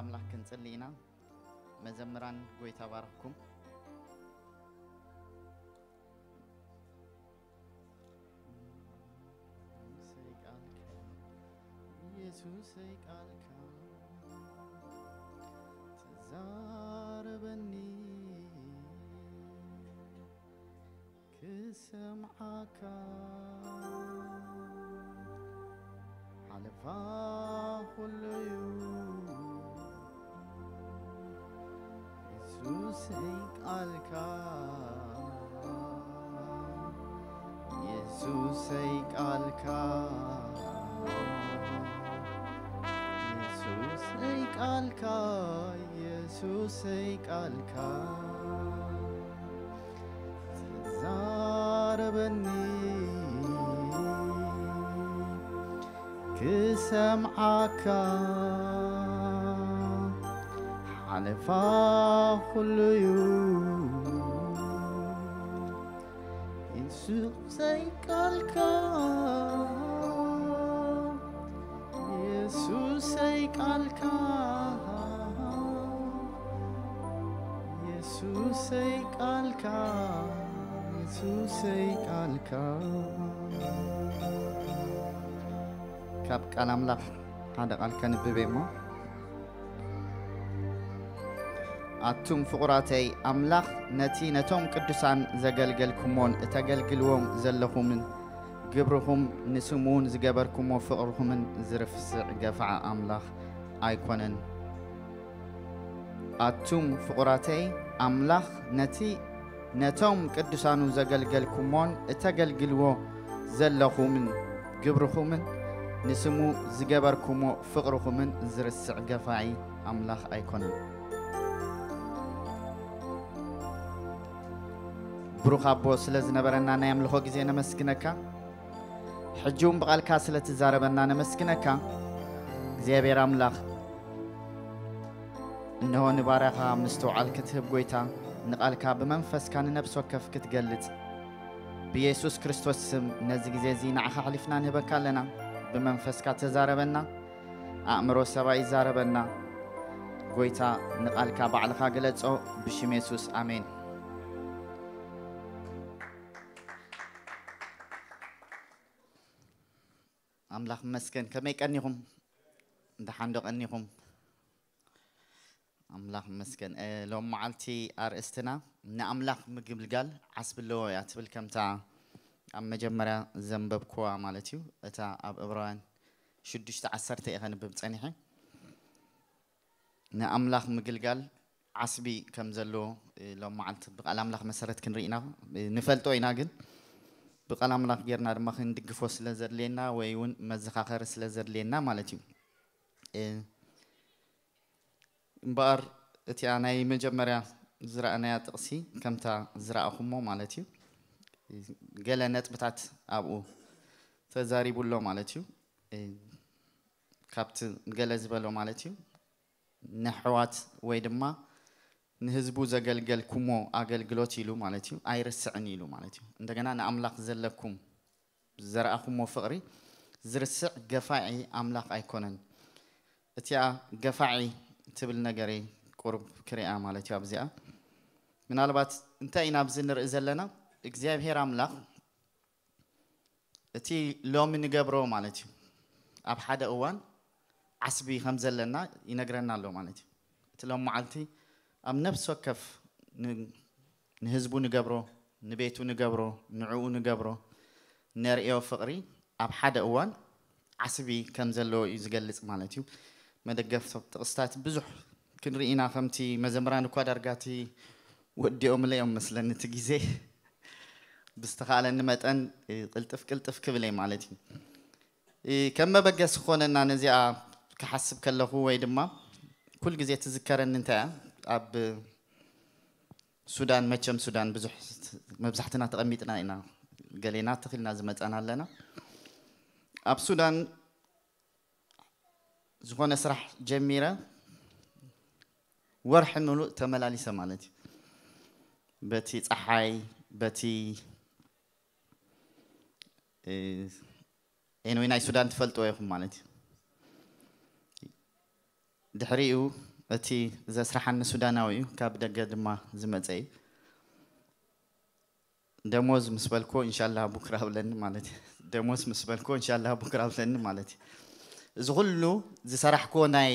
ኣምላኽ ክንጽሊ ኢና። መዘምራን፣ ጎይታ ባርኽኩም። ኢየሱሰይ ቃልካ፣ ኢየሱሰይ ቃልካ ተዛረበኒ፣ ክሰምዓካ ሓለፋ ኩሉ እዩ። ኢየሱሰይ ቃልካ፣ ኢየሱሰይ ቃልካ፣ ኢየሱሰይ ቃልካ፣ ኢየሱሰይ ቃልካ ተዛረበኒ፣ ክሰምዓካ ሓለፋ ኩሉ እዩ። ኢየሱሰይ ቃልካ፣ ኢየሱሰይ ቃልካ፣ ኢየሱሰይ ቃልካ፣ ኢየሱሰይ ቃልካ። ካብ ቃል ኣምላኽ ሓደ ቃል ከንብብ እየ እሞ፣ ኣቱም ፍቑራተይ፣ ኣምላኽ ነቲ ነቶም ቅዱሳን ዘገልገልኩሞን እተገልግልዎም ዘለኹምን ግብርኹም ንስምኡን ዝገበርኩሞ ፍቕርኹምን ዝርስዕ ገፋዒ ኣምላኽ ኣይኮነን። ኣቱም ፍቑራተይ፣ ኣምላኽ ነቲ ነቶም ቅዱሳኑ ዘገልገልኩሞን እተገልግልዎ ዘለኹምን ግብርኹምን ንስሙ ዝገበርኩሞ ፍቕርኹምን ዝርስዕ ገፋዒ ኣምላኽ ኣይኮነን። ብሩኽ ኣቦ፣ ስለ ዝነበረና ናይ ኣምልኾ ግዜ ነመስግነካ። ሕጂ እውን ብቓልካ ስለ ትዛረበና ነመስግነካ። እግዚኣብሔር ኣምላኽ፣ እንሆ ንባርያኻ ምስትውዓል ክትህብ ጐይታ፣ ንቓልካ ብመንፈስካ ንነፍሲ ወከፍ ክትገልጽ፣ ብየሱስ ክርስቶስ ስም ነዚ ግዜ እዚ ንዓኻ ኣሕሊፍና ንህበካ ኣለና። ብመንፈስካ ተዛረበና፣ ኣእምሮ ሰብኣይ ይዛረበና። ጐይታ ንቓልካ ባዕልኻ ግለጾ፣ ብሽም የሱስ ኣሜን። ኣምላኽ ይመስገን። ከመይ ቀኒኹም? ደሓን ዶ ቀኒኹም? ኣምላኽ ይመስገን። እ፣ ሎም መዓልቲ ኣርእስትና ንኣምላኽ ምግልጋል ዓስቢ ኣለዎ እያ ትብል፣ ከምታ ኣብ መጀመርያ ዘንበብኩዋ ማለት እዩ። እታ ኣብ ዕብራውያን ሽዱሽተ ዓሰርተ እየ ከንብብ ጸኒሐ። ንኣምላኽ ምግልጋል ዓስቢ ከም ዘለዎ፣ እ፣ ሎም መዓልቲ ብቃል ኣምላኽ መሰረት ክንርኢ ኢና፣ እ፣ ንፈልጦ ኢና። ግን ብቃል ኣምላኽ ጌርና ድማ ክንድግፎ ስለ ዘድልየና ወይ እውን መዘኻኸሪ ስለ ዘድልየና ማለት እዩ። እ፣ እምበኣር እቲኣ ናይ መጀመርያ ዝረኣናያ ጥቕሲ ከምታ ዝረኣኹሞ ማለት እዩ። ገለ ነጥብታት ኣብኡ ተዛሪቡ ኣሎ ማለት እዩ። እ፣ ካብቲ ገለ ዝበሎ ማለት እዩ። ነሕዋት ወይ ድማ ንህዝቡ ዘገልገልኩሞ ኣገልግሎት ኢሉ ማለት እዩ፣ ኣይርስዕን ኢሉ ማለት እዩ። እንደገና ንኣምላኽ ዘለኩም ዘርኣኹሞ ፍቕሪ ዝርስዕ ገፋዒ ኣምላኽ ኣይኮነን። እቲኣ ገፋዒ ትብል ነገር እየ ቁሩብ ክሪኣ ማለት እዩ። ኣብዚኣ ምናልባት እንታይ ኢና ኣብዚ ንርኢ ዘለና? እግዚኣብሔር ኣምላኽ እቲ ሎሚ ንገብሮ ማለት እዩ፣ ኣብ ሓደ እዋን ዓስቢ ከም ዘለና ይነግረና ኣሎ ማለት እዩ። እቲ ሎም መዓልቲ ኣብ ነፍሲ ወከፍ ን-፣ ንህዝቡ ንገብሮ፣ ንቤቱ ንገብሮ፣ ንዕኡ ንገብሮ፣ ነርእዮ ፍቕሪ ኣብ ሓደ እዋን ዓስቢ ከም ዘለዎ እዩ ዝገልጽ ማለት እዩ። መደገፍ ጥቕስታት ብዙሕ ክንርኢ ኢና፣ ከምቲ መዘምራን እኳ ዳርጋ እቲ ወዲኦምለይ እዮም መስለኒ እቲ ግዜ። ብዝተኻእለኒ መጠን፣ እ፣ ቅልጥፍ ቅልጥፍ ክብል እየ ማለት እዩ። እ፣ ከም መበገሲ ክኾነና ነዚኣ ክሓስብ ከለኹ ወይ ድማ ኩል ግዜ ትዝከረኒ እንታይ እያ? ኣብ ሱዳን፣ መቸም ሱዳን ብዙሕ መብዛሕትና ተቐሚጥና ኢና፣ ገሌና ትኽልና ዝመጻና ኣለና። ኣብ ሱዳን ዝኾነ ስራሕ ጀሚረ ወርሒ ምሉእ ተመላሊሰ ማለት እዩ። በቲ ጸሓይ፣ በቲ፣ እ፣ ኤንወይ ናይ ሱዳን ትፈልጥዎ ኢኹም ማለት እዩ። ድሕሪኡ እቲ ዘስርሓኒ ሱዳናዊ እዩ፣ ካብ ደገ ድማ ዝመጸ እዩ። ደሞዝ ምስ በልኮ እንሻላ ቡክራ ብለኒ ማለት እዩ። ደሞዝ ምስ በልኮ እንሻላ ቡክራ ብለኒ ማለት እዩ። እዚ ኩሉ ዝሰራሕክዎ ናይ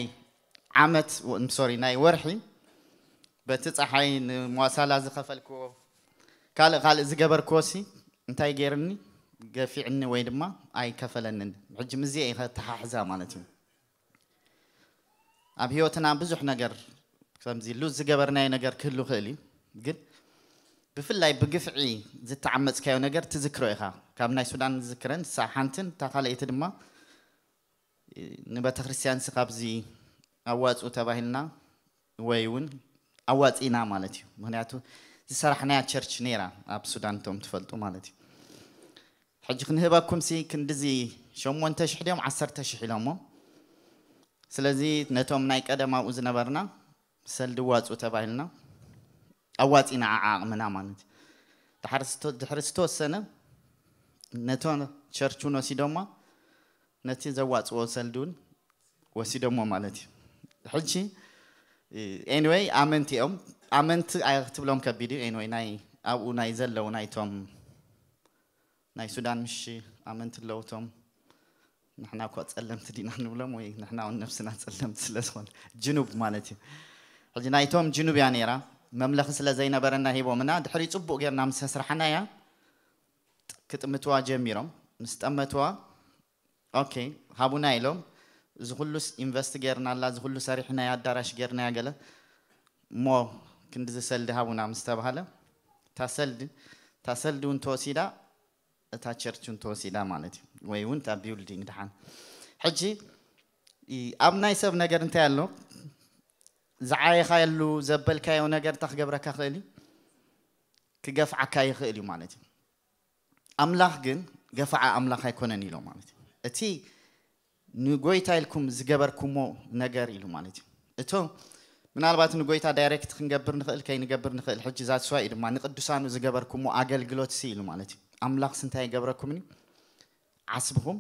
ዓመት ሶሪ ናይ ወርሒ በቲ ፀሓይ ንሟሳላ ዝኸፈልክዎ ካልእ ካልእ ዝገበርክዎ ሲ እንታይ ገይርኒ ገፊዕኒ ወይ ድማ ኣይከፈለንን። ሕጂ ምዚ እየ ከተሓሕዛ ማለት እዩ። ኣብ ህይወትና ብዙሕ ነገር ከምዚ ሉዝ ዝገበርናዮ ነገር ክህሉ ይኽእል እዩ። ግን ብፍላይ ብግፍዒ ዝተዓመፅካዮ ነገር ትዝክሮ ኢኻ። ካብ ናይ ሱዳን ዝዝክረን ንሳ ሓንትን እታ ካልኣይቲ ድማ ንቤተ ክርስቲያን ሲ ካብዚ ኣዋፅኡ ተባሂልና ወይ እውን ኣዋፂና ማለት እዩ። ምክንያቱ ዝሰራሕናያ ቸርች ነይራ ኣብ ሱዳን እቶም ትፈልጡ ማለት እዩ። ሕጂ ክንህበኩም ሲ ክንድዚ ሸሞንተ ሽሕ ድዮም ዓሰርተ ሽሕ ኢሎሞ። ስለዚ ነቶም ናይ ቀደም ኣብኡ ዝነበርና ሰልዲ ዋፁ ተባሂልና ኣዋፂና ዓዓቕምና ማለት እዩ። ድሕሪ ዝተ- ድሕሪ ዝተወሰነ ነቶ ቸርች እውን ወሲዶማ ነቲ ዘዋፅዎ ሰልዲ እውን ወሲዶሞ ማለት እዩ። ሕጂ ኤኒወይ ኣመንቲ እዮም። ኣመንቲ ኣይ- ክትብሎም ከቢድ እዩ። ኤኒወይ ናይ ኣብኡ ናይ ዘለዉ ናይቶም ናይ ሱዳን ምሽ ኣመንቲ ኣለውቶም ንሕና እኳ ጸለምቲ ዲና ንብሎም ወይ ንሕና እውን ነብስና ጸለምቲ ስለ ዝኾነ ጅኑብ ማለት እዩ። ሕጂ ናይቶም ጅኑብ እያ ነይራ። መምለኺ ስለ ዘይነበረና ሂቦምና ድሕሪ ጽቡቕ ጌርና ምስ ኣስራሕናያ ክጥምትዋ ጀሚሮም። ምስ ጠመትዋ ኦኬ ሃቡና ኢሎም። እዚ ኩሉስ ኢንቨስት ጌርናላ፣ እዚ ኩሉ ሰሪሕናያ፣ ኣዳራሽ ጌርናያ ገለ እሞ ክንዲ ዝሰልዲ ሃቡና ምስ ተባሃለ እታ ሰልዲ እታ ሰልዲ እውን ተወሲዳ እታ ቸርች እውን ተወሲዳ ማለት እዩ። ወይ እውን እታ ቢልዲንግ ድሓን ሕጂ ይ- ኣብ ናይ ሰብ ነገር እንታይ ኣሎ ዝዓየኻየሉ ዘበልካዮ ነገር እንታይ ክገብረካ ክእል እዩ ክገፍዓካ ይኽእል እዩ ማለት እዩ። ኣምላኽ ግን ገፋዓ ኣምላኽ ኣይኮነን ኢሎ ማለት እዩ። እቲ ንጎይታ ኢልኩም ዝገበርኩሞ ነገር ኢሉ ማለት እዩ። እቶ ምናልባት ንጎይታ ዳይሬክት ክንገብር ንኽእል ከይንገብር ንኽእል ሕጂ ዛስዋ እዩ ድማ ንቅዱሳኑ ዝገበርኩሞ ኣገልግሎት ሲ ኢሉ ማለት እዩ። ኣምላኽ ስንታይ ይገብረኩም እዩ ዓስብኹም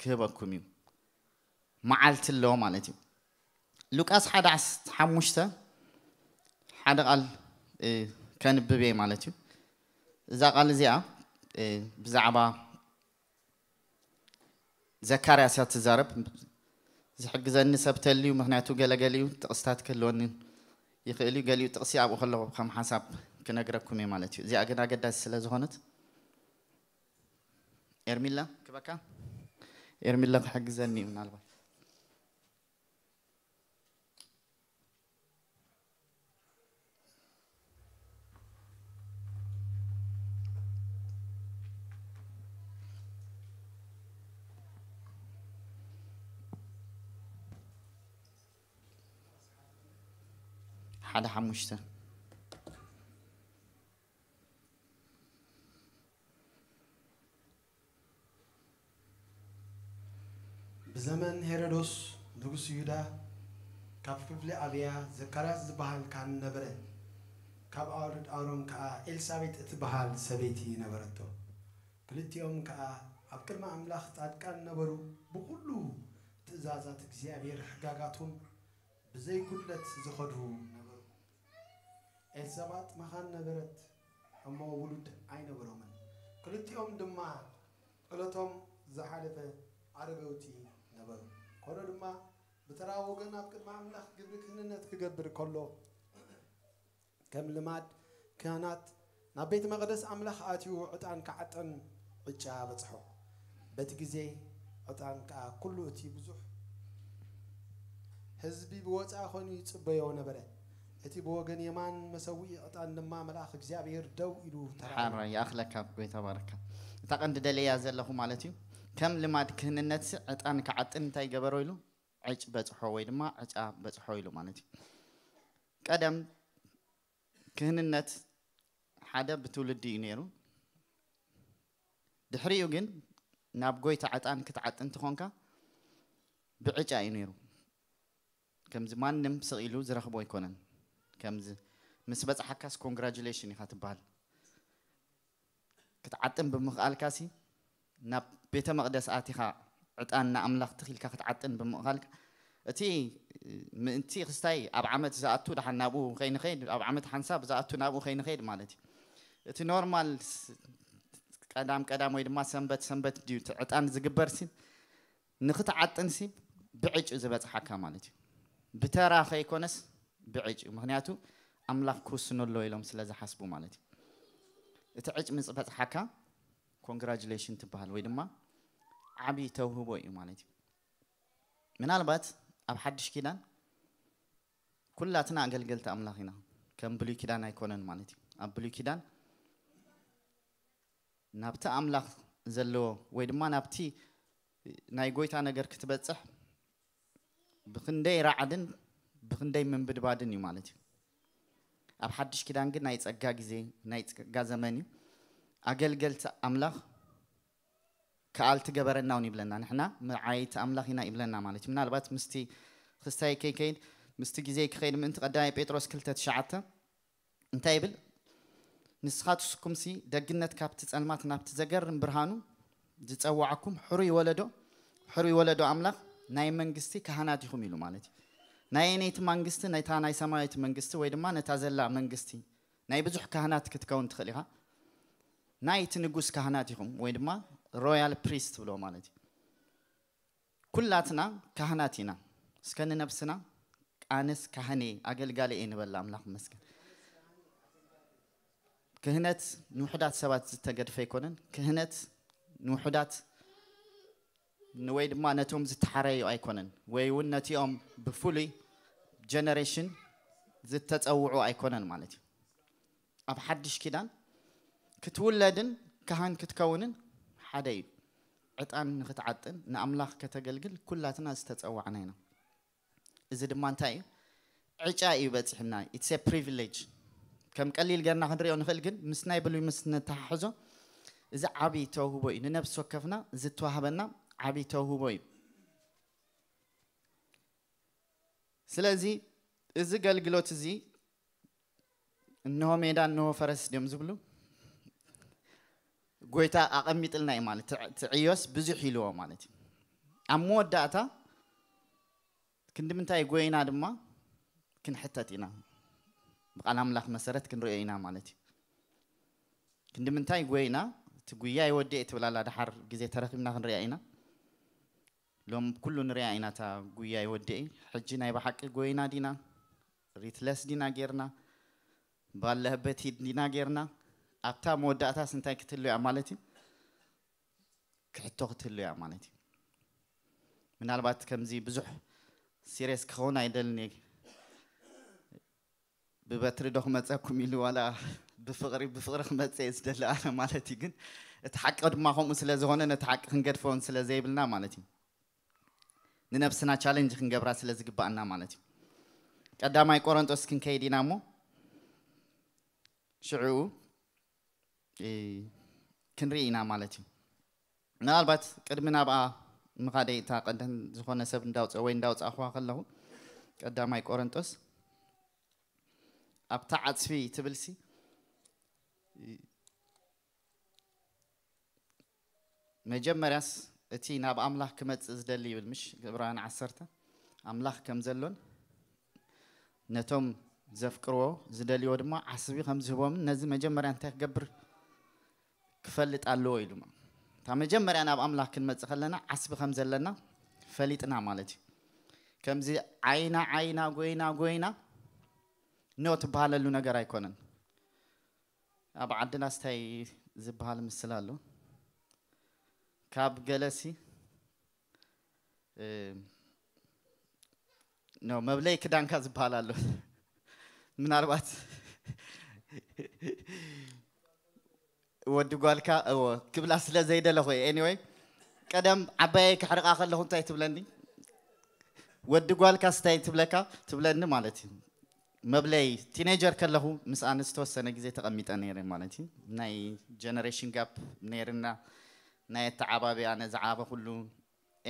ክህበኩም እዩ። መዓልቲ ኣለዎ ማለት እዩ። ሉቃስ ሓደ ሓሙሽተ ሓደ ቃል ከንብብ እየ ማለት እዩ። እዛ ቃል እዚኣ ብዛዕባ ዘካርያስ እያ ትዛረብ። ዝሕግዘኒ ሰብ ተልዩ ምክንያቱ ገለገሊኡ ጥቕስታት ክህልወኒ ይኽእል እዩ። ገሊኡ ጥቕሲ ኣብኡ ከለኹ ከም ሓሳብ ክነግረኩም እየ ማለት እዩ። እዚኣ ግን ኣገዳሲ ስለ ዝኾነት ኤርሚላ ክበካ ኤርሚላ ክሕግዘኒ እዩ ምናልባት ሓደ ሓሙሽተ ብዘመን ሄሮዶስ ንጉስ ይሁዳ ካብ ክፍሊ ኣብያ ዘካርያስ ዝበሃል ካህን ነበረ። ካብ ኣውልድ ኣሮን ከኣ ኤልሳቤጥ እትበሃል ሰበይቲ ነበረቶ። ክልቲኦም ከኣ ኣብ ቅድሚ ኣምላኽ ጻድቃን ነበሩ። ብኹሉ ትእዛዛት እግዚኣብሔር ሕጋጋቱን ብዘይ ጉድለት ዝኸዱ ነበሩ። ኤልሳባጥ መኻን ነበረት እሞ ውሉድ ኣይነበሮምን። ክልቲኦም ድማ ዕለቶም ዝሓለፈ ኣረገውቲ ነበሩ። ኮነ ድማ ብተራ ወገን ኣብ ቅድሚ ኣምላኽ ግብሪ ክህንነት ክገብር ከሎ ከም ልማድ ካህናት ናብ ቤት መቕደስ ኣምላኽ ኣትዩ ዕጣን ክዓጥን ዕጫ በጽሖ። በቲ ግዜ ዕጣን ከኣ ኩሉ እቲ ብዙሕ ህዝቢ ብወጻኢ ኮይኑ ይጽበዮ ነበረ። እቲ ብወገን የማን መሰውኢ ዕጣን ድማ መልኣኽ እግዚኣብሔር ደው ኢሉ ተራእዮ። ሓራ ይኣኽለካ ጎይታ ባረካ። እታ ቀንዲ ደለያ ዘለኹ ማለት እዩ። ከም ልማድ ክህንነትሲ ዕጣን ክዓጥን እንታይ ገበሮ ኢሉ ዕጭ በጽሖ ወይ ድማ ዕጫ በጽሖ ኢሉ ማለት እዩ። ቀደም ክህንነት ሓደ ብትውልዲ እዩ ነይሩ። ድሕሪኡ ግን ናብ ጎይታ ዕጣን ክትዓጥን እንተኾንካ ብዕጫ እዩ ነይሩ። ከምዚ ማንም ስቕ ኢሉ ዝረኽቦ ኣይኮነን። ከምዚ ምስ በጽሓካስ ኮንግራጁሌሽን ኢኻ ትበሃል። ክትዓጥን ብምኽኣልካሲ ናብ ቤተ መቕደስ ኣቲኻ ዕጣን ንኣምላኽ ትኺልካ ክትዓጥን ብምኽኣልካ እቲ ምእንቲ ክስታይ ኣብ ዓመት ዝኣቱ ደሓን ናብኡ ከይንኸይድ፣ ኣብ ዓመት ሓንሳብ ዝኣቱ ናብኡ ከይንኸይድ ማለት እዩ። እቲ ኖርማል ስ- ቀዳም ቀዳም ወይ ድማ ሰንበት ሰንበት ድዩ እቲ ዕጣን ዝግበር ሲ ንክትዓጥን ሲ ብዕጭ ዝበፅሓካ ማለት እዩ። ብተራ ከይኮነስ ብዕጭ እዩ። ምክንያቱ ኣምላኽ ክውስኖ ኣሎ ኢሎም ስለ ዝሓስቡ ማለት እዩ። እቲ ዕጭ ምስ በፅሓካ ኮንግራጁሌሽን ትበሃል ወይ ድማ ዓብዪ ተውህቦ እዩ ማለት እዩ። ምናልባት ኣብ ሓድሽ ኪዳን ኩላትና ኣገልገልቲ ኣምላኽ ኢና። ከም ብሉይ ኪዳን ኣይኮነን ማለት እዩ። ኣብ ብሉይ ኪዳን ናብቲ ኣምላኽ ዘለዎ ወይ ድማ ናብቲ ናይ ጎይታ ነገር ክትበጽሕ ብክንደይ ራዕድን ብክንደይ ምንብድባድን እዩ ማለት እዩ። ኣብ ሓድሽ ኪዳን ግን ናይ ጸጋ ግዜ ናይ ጸጋ ዘመን እዩ። ኣገልገልቲ ኣምላኽ ከኣልቲ ገበረና እውን ይብለና። ንሕና መርዓይቲ ኣምላኽ ኢና ይብለና ማለት እዩ። ምናልባት ምስቲ ክስታይ ከይከይድ ምስቲ ግዜ ክኸይድ ምእንቲ ቀዳማይ ጴጥሮስ ክልተ ትሽዓተ እንታይ ይብል? ንስኻትስኩምሲ ደግነት ካብቲ ጸልማት ናብቲ ዘገርም ብርሃኑ ዝጸዋዕኩም ሕሩይ ወለዶ ሕሩይ ወለዶ ኣምላኽ ናይ መንግስቲ ካህናት ኢኹም ኢሉ ማለት እዩ። ናይ ነይቲ መንግስቲ ነታ ናይ ሰማያዊት መንግስቲ ወይ ድማ ነታ ዘላ መንግስቲ ናይ ብዙሕ ካህናት ክትከውን ትኽእል ኢኻ። ናይቲ ንጉስ ካህናት ኢኹም ወይ ድማ ሮያል ፕሪስት ትብሎ ማለት እዩ። ኩላትና ካህናት ኢና። እስከ ንነብስና ኣነስ ካህን እየ ኣገልጋሊ እየ ንበላ። ኣምላኽ ይመስገን። ክህነት ንውሑዳት ሰባት ዝተገድፈ ኣይኮነን። ክህነት ንውሑዳት ን- ወይ ድማ ነቶም ዝተሓረዩ ኣይኮነን ወይ እውን ነቲኦም ብፍሉይ ጀነሬሽን ዝተፀውዑ ኣይኮነን ማለት እዩ። ኣብ ሓድሽ ኪዳን ክትውለድን ካህን ክትከውንን ሓደ እዩ። ዕጣን ንክትዓጥን ንኣምላኽ ከተገልግል ኩላትና ዝተፀዋዕና ኢና። እዚ ድማ እንታይ እዩ? ዕጫ እዩ በፂሕና። It's a privilege። ከም ቀሊል ገርና ክንሪኦ ንኽእል ግን ምስ ናይ ብሉይ ምስ ነተሓሕዞ እዚ ዓብዪ ተውህቦ እዩ። ንነብሲ ወከፍና ዝተዋህበና ዓብዪ ተውህቦ እዩ። ስለዚ እዚ ገልግሎት እዚ እንሆ ሜዳ እንሆ ፈረስ ድዮም ዝብሉ ጎይታ ኣቐሚጥልና እዩ ማለት ትዕ- ትዕዮስ ብዙሕ ኢልዎ ማለት እዩ። ኣብ መወዳእታ ክንዲ ምንታይ ጎይና ድማ ክንሕተት ኢና። ብቃል ኣምላኽ መሰረት ክንሪኦ ኢና ማለት እዩ። ክንዲ ምንታይ ጎይና እቲ ጉያ ይወድእ ትብላላ ድሓር ግዜ ተረኺብና ክንሪኣ ኢና። ሎም ኩሉ ንሪኣ ኢና እታ ጉያ ይወድእ። ሕጂ ናይ ብሓቂ ጎይና ዲና ሪትለስ ዲና ጌርና ባለህበት ዲና ጌርና ኣብታ መወዳእታስ እንታይ ክትህሉ እያ ማለት እዩ? ክሕቶ ክትህሉ እያ ማለት እዩ። ምናልባት ከምዚ ብዙሕ ሲሪየስ ክኸውን ኣይደልን እየ። ብበትሪ ዶ ክመፀኩም ኢሉ ዋላ ብፍቕሪ ብፍቕሪ ክመፀ እየ ዝደሊ ኣነ ማለት እዩ። ግን እቲ ሓቂ ድማ ከምኡ ስለ ዝኾነ ነቲ ሓቂ ክንገድፎን ስለ ዘይብልና ማለት እዩ። ንነብስና ቻለንጅ ክንገብራ ስለ ዝግባኣና ማለት እዩ። ቀዳማይ ቆሮንጦስ ክንከይድ ኢና እሞ ሽዑ እ፣ ክንርኢ ኢና ማለት እዩ። ምናልባት ቅድሚ ናብኣ ምኻደይ እታ ቀደም ዝኾነ ሰብ እንዳውፅኦ ወይ እንዳውፃእኹዋ ከለኹ ቀዳማይ ቆሮንጦስ ኣብታ ዓፅፊ ትብልሲ መጀመርያስ እቲ ናብ ኣምላኽ ክመጽእ ዝደሊ ይብል ምሽ ዕብራውያን ዓሰርተ ኣምላኽ ከም ዘሎን ነቶም ዘፍቅርዎ ዝደልይዎ ድማ ዓስቢ ከም ዝህቦምን ነዚ መጀመርያ እንታይ ክገብር ክፈልጥ ኣለዎ ኢሉ እታ መጀመርያ ናብ ኣምላኽ ክንመጽእ ከለና ዓስቢ ከም ዘለና ፈሊጥና ማለት እዩ። ከምዚ ዓይና ዓይና ጎይና ጎይና ኖ ትበሃለሉ ነገር ኣይኮነን። ኣብ ዓድና ስታይ ዝበሃል ምስል ኣሎ። ካብ ገለሲ እ፣ ኖ መብለይ ክዳንካ ዝበሃል ኣሎ። ምናልባት ወዲ ጓልካ እዎ ክብላ ስለ ዘይደለኹ እየ። Anyway ቀደም ዓባየይ ክሕርቃ ከለኹ እንታይ ትብለኒ? ወዲ ጓልካ ስታይ ትብለካ ትብለኒ ማለት እዩ። መብለይ ቲኔጀር ከለኹ ምስኣን ዝተወሰነ ግዜ ተቐሚጠ ነይረ ማለት እዩ። ናይ ጀነሬሽን ጋፕ ነይርና፣ ናይ ኣተዓባብያ ነዚ ዓበ ኩሉ።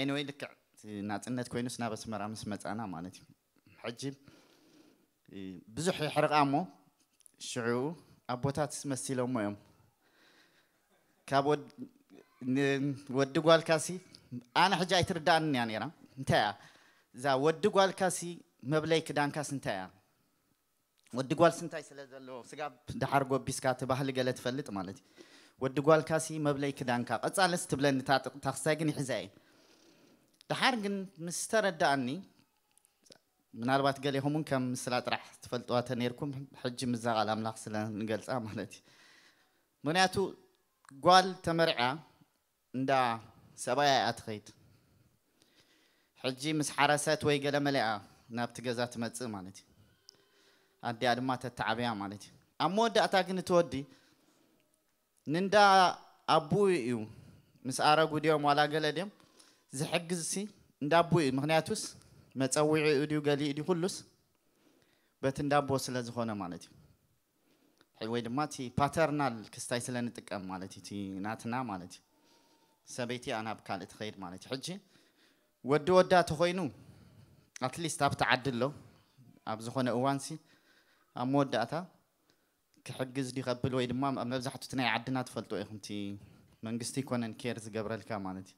Anyway ልክዕ እቲ ናፅነት ኮይኑስ ናብ ኣስመራ ምስ መፃና ማለት እዩ። ሕጂ እ፣ ብዙሕ የሕርቃ እሞ ሽዑ ኣቦታት መሲሎሞ እዮም። ካብ ወድ- ን- ወዲ ጓልካሲ ኣነ ሕጂ ኣይትርዳእንን እያ ነይራ። እንታይ እያ እዛ ወዲ ጓልካሲ መብለይ ክዳንካስ እንታይ እያ? ወዲ ጓልሲ እንታይ ስለ ዘለዎ፣ ስጋብ ደሓር ጎቢስካ እቲ ባህሊ ገለ ትፈልጥ ማለት እዩ። ወዲ ጓልካሲ መብለይ ክዳንካ፣ ቀጻለስ ትብለኒ እታ ጥቕታ፣ ክሳይ ግን ይሕዛ እየ። ደሓር ግን ምስ ተረዳኣኒ፣ ምናልባት ገሌኹም እውን ከም ምስላ ጥራሕ ትፈልጥዋ ተነይርኩም፣ ሕጂ ምስዛ ቃል ኣምላኽ ስለ ንገልጻ ማለት እዩ። ምኽንያቱ ጓል ተመርዕያ እንዳ ሰብኣያ እያ ትኸይድ። ሕጂ ምስ ሓረሰት ወይ ገለ መለ እያ ናብቲ ገዛ ትመጽእ ማለት እዩ። ኣዲኣ ድማ ተተዓብያ ማለት እዩ። ኣብ መወዳእታ ግን እቲ ወዲ ንንዳ ኣቡኡ እዩ። ምስ ኣረጉ ድዮም ዋላ ገለ ድዮም ዝሕግዝሲ እንዳ ኣቡኡ እዩ። ምኽንያቱስ መጸዊዒኡ ድዩ ገሊኡ ድዩ ኩሉስ በቲ እንዳ ኣቦ ስለ ዝኾነ ማለት እዩ። ወይ ድማ እቲ ፓተርናል ክስታይ ስለ ንጥቀም ማለት እዩ። እቲ ናትና ማለት እዩ። ሰበይቲ እያ ናብ ካልእ ትኸይድ ማለት እዩ። ሕጂ ወዲ ወዳ ተኾይኑ ኣትሊስት ኣብቲ ዓዲ ኣሎ ኣብ ዝኾነ እዋንሲ ኣብ መወዳእታ ክሕግዝ ድዩ ከብል ወይ ድማ መብዛሕቱ እቲ ናይ ዓድና ትፈልጦ ኢኹም። እቲ መንግስቲ ኣይኮነን ኬር ዝገብረልካ ማለት እዩ።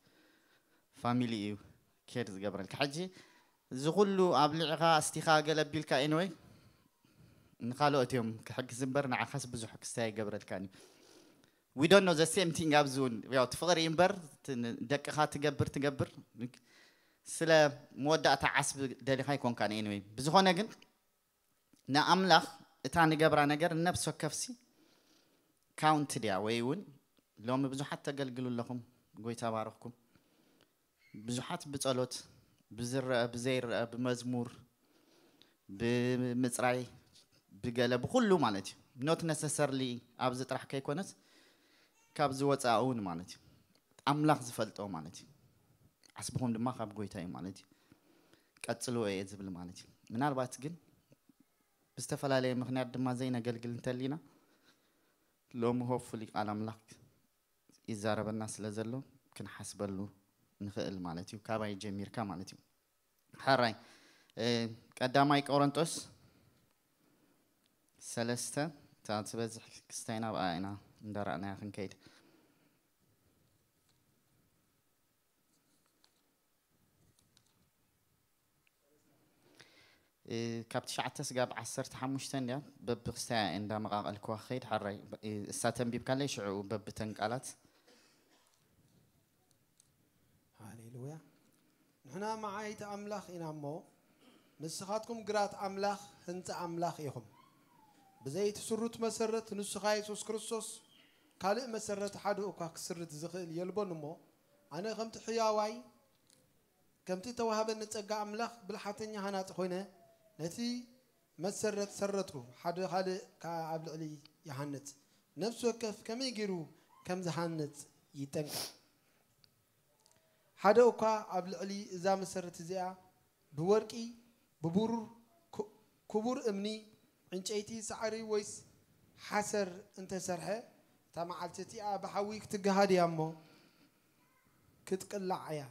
ፋሚሊ እዩ ኬር ዝገብረልካ። ሕጂ እዚ ኩሉ ኣብሊዕኻ ኣስቲኻ ገለ ኣቢልካ ኤኒወይ ንኻልኦት እዮም ክሕግዝ እምበር ንዓኻስ ብዙሕ ክስታይ ኣይገብረልካን እዩ። We don't know the same thing ኣብዚ እውን ያው እቲ ፍቕሪ እዩ እምበር እቲ ን- ደቅኻ ትገብር ትገብር ስለ መወዳእታ ዓስቢ ደሊኻ ኣይኮንካን። ኤኒወይ ብዝኾነ ግን ንኣምላኽ እታ ንገብራ ነገር ነብሲ ወከፍሲ ካውንት ድያ ወይ እውን ሎሚ ብዙሓት ተገልግሉ ኣለኹም፣ ጎይታ ባረኽኩም። ብዙሓት ብጸሎት ብዝረአ ብዘይረአ ብመዝሙር ብምጽራይ ብገለ ብኩሉ ማለት እዩ። ኖት ነሰሰርሊ ኣብዚ ጥራሕ ከይኮነስ ካብዚ ወፃእ እውን ማለት እዩ። ኣምላኽ ዝፈልጦ ማለት እዩ። ዓስብኹም ድማ ካብ ጎይታ እዩ ማለት እዩ። ቀጽልዎ እየ ዝብል ማለት እዩ። ምናልባት ግን ብዝተፈላለየ ምኽንያት ድማ ዘይነገልግል እንተሊና ሎሚ ሆፕፉሊ ቃል ኣምላኽ ይዛረበና ስለ ዘሎ ክንሓስበሉ ንኽእል ማለት እዩ። ካባይ ጀሚርካ ማለት እዩ። ሕራይ ቀዳማይ ቆሮንጦስ ሰለስተ እታ ትበዝሕ ክስታይ ናብኣ ኢና እንዳረኣናያ ክንከይድ። ካብ ትሽዓተ ስጋብ ዓሰርተ ሓሙሽተ እንድያ በብክስታያ እንዳመቃቀልክዋ ክኸይድ ሓራይ እሳ ተንቢብካለይ ሽዑ በብተን ቃላት። ሃሌሉያ። ንሕና መዓይቲ ኣምላኽ ኢና እሞ ንስኻትኩም ግራት ኣምላኽ ህንፃ ኣምላኽ ኢኹም። ብዘይቲ ስሩት መሰረት ንሱ ኸኣ የሱስ ክርስቶስ ካልእ መሰረት ሓደ እኳ ክስርት ዝኽእል የልቦን እሞ ኣነ ከምቲ ሕያዋይ ከምቲ ተዋህበኒ ጸጋ ኣምላኽ ብልሓተኛ ሃናጺ ኮይነ ነቲ መሰረት ሰረትኩ፣ ሓደ ካልእ ከኣ ኣብ ልዕሊ ይሃንጽ። ነፍሲ ወከፍ ከመይ ገይሩ ከም ዝሃንጽ ይጠንቀቕ። ሓደ እኳ ኣብ ልዕሊ እዛ መሰረት እዚኣ ብወርቂ፣ ብብሩር፣ ክቡር እምኒ፣ ዕንጨይቲ፣ ሳዕሪ ወይስ ሓሰር እንተሰርሐ፣ እታ መዓልቲ እቲኣ ብሓዊ ክትገሃድ እያ እሞ ክትቅላዕ እያ።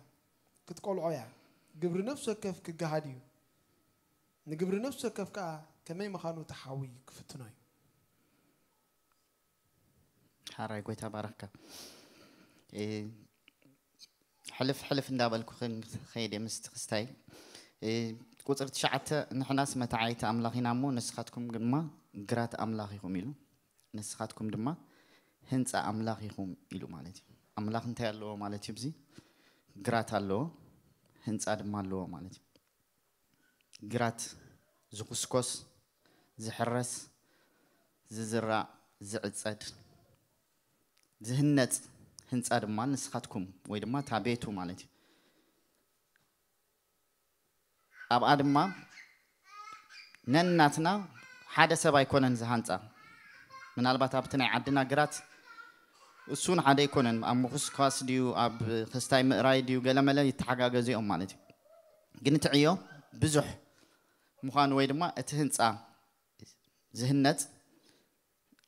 ክትቆልዖ እያ። ግብሪ ነፍሲ ወከፍ ክገሃድ እዩ። ንግብሪ ነፍሲ ወከፍ ከኣ ከመይ ምዃኑ እቲ ሓዊ ክፍትኖ እዩ። ሓራይ ጎይታ ባረኽካ። ሕልፍ ሕልፍ እንዳበልኩ ክንኸይድ ምስቲ ክስታይ ቁፅሪ ትሽዓተ ንሕናስ መታዓይቲ ኣምላኽ ኢና እሞ ንስኻትኩም ድማ ግራት ኣምላኽ ኢኹም ኢሉ። ንስኻትኩም ድማ ህንፃ ኣምላኽ ኢኹም ኢሉ ማለት እዩ። ኣምላኽ እንታይ ኣለዎ ማለት እዩ? እዚ ግራት ኣለዎ፣ ህንፃ ድማ ኣለዎ ማለት እዩ። ግራት ዝኹስኮስ፣ ዝሕረስ፣ ዝዝራእ፣ ዝዕፀድ፣ ዝህነፅ ህንፃ ድማ ንስኻትኩም ወይ ድማ እታ ቤቱ ማለት እዩ። ኣብኣ ድማ ነናትና ሓደ ሰብ ኣይኮነን ዝሃንፃ። ምናልባት ኣብቲ ናይ ዓድና ግራት እሱን ሓደ ኣይኮነን፣ ኣብ ምኹስኳስ ድዩ ኣብ ክስታይ ምእራይ ድዩ ገለመለ ይተሓጋገዙ እዮም ማለት እዩ። ግን እቲ ዕዮ ብዙሕ ምዃኑ ወይ ድማ እቲ ህንፃ ዝህነፅ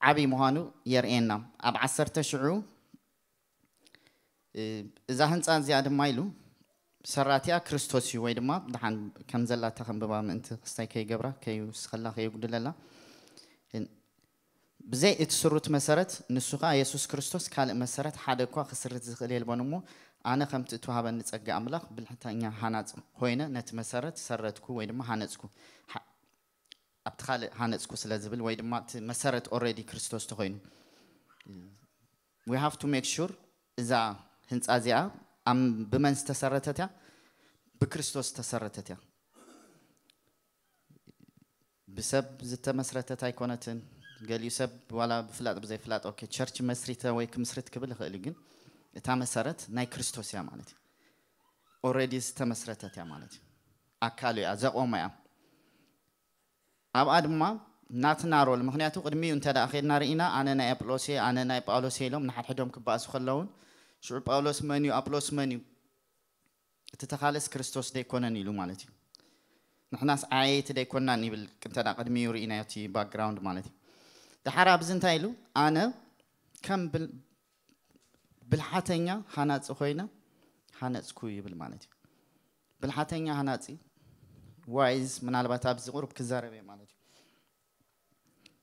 ዓብዪ ምዃኑ የርእየና። ኣብ ዓሰርተ ሽዑ እዛ ህንፃ እዚኣ ድማ ኢሉ ሰራቲያ ክርስቶስ እዩ ወይ ድማ ድሓን ከም ዘላ ተኸንብባ ምእንቲ ክስታይ ከይገብራ ከይውስኸላ ከየጉድለላ ብዘይ እቲ ስሩት መሰረት፣ ንሱ ኸኣ የሱስ ክርስቶስ፣ ካልእ መሰረት ሓደ እኳ ክስርት ዝኽእል የልቦን። እሞ ኣነ ከምቲ እተዋህበኒ ጸጋ ኣምላኽ ብልሕተኛ ሃናጺ ኾይነ፣ ነቲ መሰረት ሰረትኩ ወይ ድማ ሃነጽኩ። ሃ-፣ ኣብቲ ካልእ ሃነጽኩ ስለ ዝብል ወይ ድማ እቲ መሰረት ኦልሬዲ ክርስቶስ ተኾይኑ። We have to make sure እዛ ህንጻ እዚኣ ኣም-፣ ብመን ዝተሰረተት እያ? ብክርስቶስ ዝተሰረተት እያ። ብሰብ ዝተመስረተት ኣይኮነትን። ገሊኡ ሰብ ዋላ ብፍላጥ ብዘይፍላጥ፣ ኦኬ፣ ቸርች መስሪተ ወይ ክምስርት ክብል ይኽእል እዩ፣ ግን እታ መሰረት ናይ ክርስቶስ እያ ማለት እዩ። ኦልሬዲ ዝተመስረተት እያ ማለት እዩ። ኣካሉ እያ፣ ዘቆማ እያ። ኣብኣ ድማ ናትና ሮል፣ ምኽንያቱ ቅድሚኡ እንተ ደኣ ኸድና ርኢና፣ ኣነ ናይ ኣጵሎስ እየ፣ ኣነ ናይ ጳውሎስ እየ ኢሎም ንሓድሕዶም ክበኣሱ ከለውን፣ ሽዑ ጳውሎስ መን እዩ፣ ኣጵሎስ መን እዩ? እቲ ተኻለስ ክርስቶስ ደይኮነን ኢሉ ማለት እዩ። ንሕናስ ዓየይቲ ደይኮናን ይብል፣ እንተ ደኣ ቅድሚኡ ርኢናዮ እቲ ባክግራውንድ ማለት እዩ። ደሓር ኣብዚ እንታይ ኢሉ? ኣነ ከም ብል-፣ ብልሓተኛ ሃናጺ ኮይነ ሃነጽኩ ይብል ማለት እዩ። ብልሓተኛ ሃናጺ፣ ዋይዝ፣ ምናልባት ኣብዚ ቁሩብ ክዛረብ እየ ማለት እዩ።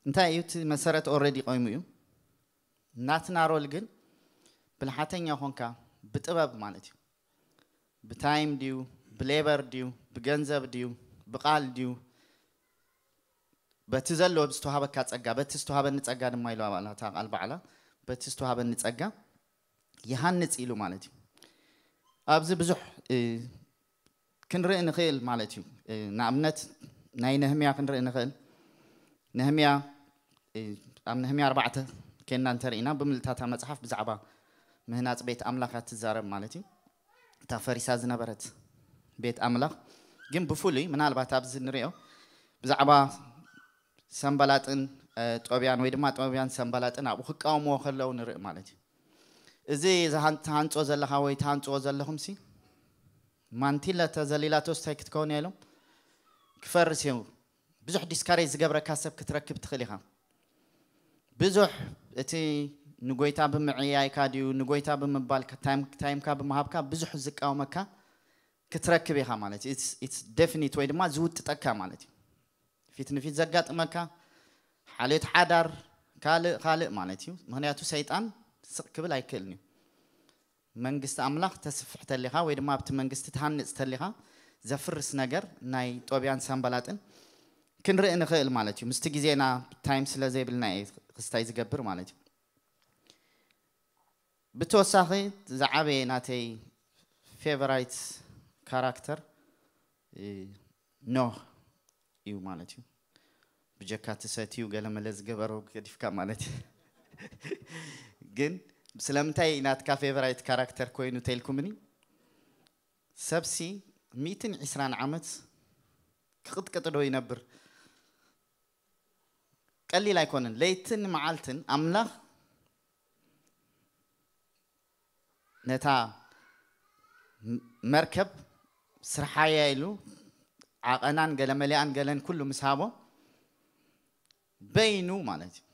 እንታይ እዩ እቲ መሰረት? ኦልሬዲ ቆይሙ እዩ። ናትና ሮል ግን ብልሓተኛ ኮንካ ብጥበብ ማለት እዩ። ብታይም ድዩ፣ ብሌበር ድዩ፣ ብገንዘብ ድዩ፣ ብቃል ድዩ፣ በቲ ዘሎ ዝተዋሃበካ ጸጋ፣ በቲ ዝተዋሃበኒ ጸጋ ድማ ኢሉ ኣባላታ ቃል ባዕላ፣ በቲ ዝተዋሃበኒ ጸጋ ይሃንጽ ኢሉ ማለት እዩ። ኣብዚ ብዙሕ፣ እ፣ ክንርኢ ንኽእል ማለት እዩ። እ፣ ንኣብነት ናይ ነህምያ ክንርኢ ንኽእል። ነህምያ፣ እ፣ ኣብ ነህምያ ኣርባዕተ ኬንና እንተርኢና፣ ብምልእታታ መጽሓፍ ብዛዕባ ምህናጽ ቤት ኣምላኽ እያ ትዛረብ ማለት እዩ። እታ ፈሪሳ ዝነበረት ቤት ኣምላኽ ግን ብፍሉይ ምናልባት ኣብዚ ንሪኦ ብዛዕባ ሰንበላጥን፣ እ፣ ጦብያን ወይ ድማ ጦብያን ሰንበላጥን ኣብኡ ክቃወምዎ ከለዉ ንርኢ ማለት እዩ። እዚ ዝሃን-፣ ትሃንጾ ዘለኻ ወይ ትሃንጽዎ ዘለኹምሲ ማንቲለ ተዘሊላቶስ እንታይ ክትከውን እያ ኢሎም ክፈርስ እዩ። ብዙሕ ዲስካሬጅ ዝገብረካ ሰብ ክትረክብ ትኽእል ኢኻ። ብዙሕ እቲ ንጎይታ ብምዕያይካ ድዩ፣ ንጎይታ ብምባልካ፣ ታይም-፣ ታይምካ ብምሃብካ ብዙሕ ዝቃወመካ ክትረክብ ኢኻ ማለት እዩ። It's፣ it's definite ወይ ድማ ዝውጥጠካ ማለት እዩ። ፊት ንፊት ዘጋጥመካ፣ ሓልዮት ሓዳር፣ ካልእ፣ ካልእ ማለት እዩ። ምኽንያቱ ሰይጣን ስቕ ክብል ኣይክእልን እዩ። መንግስቲ ኣምላኽ ተስፍሕ ተሊኻ ወይ ድማ ኣብቲ መንግስቲ ትሃንጽ ተሊኻ ዘፍርስ ነገር ናይ ጦብያን ሳንባላጥን ክንርኢ ንኽእል ማለት እዩ። ምስቲ ግዜና ታይም ስለ ዘይብልና እየ ክስታይ ዝገብር ማለት እዩ። ብተወሳኺ ዝዓበየ ናተይ ፌቨራይት ካራክተር፣ እ፣ ኖህ እዩ ማለት እዩ። ብጀካ እቲ ሰትዩ ገለመለ ዝገበሮ ገዲፍካ ማለት እዩ። ግን ስለምንታይ ናትካ ፌቨራይት ካራክተር ኮይኑ ተልኩምኒ? ሰብሲ ሚእትን ዕስራን ዓመት ክቕጥቅጥ ዶ ይነብር? ቀሊል ኣይኮነን። ለይትን መዓልትን ኣምላኽ ነታ ም-፣ መርከብ ስርሓያ ኢሉ ዓቐናን ገለመሊኣን ገለን ኩሉ ምስ ሃቦ በይኑ ማለት እዩ።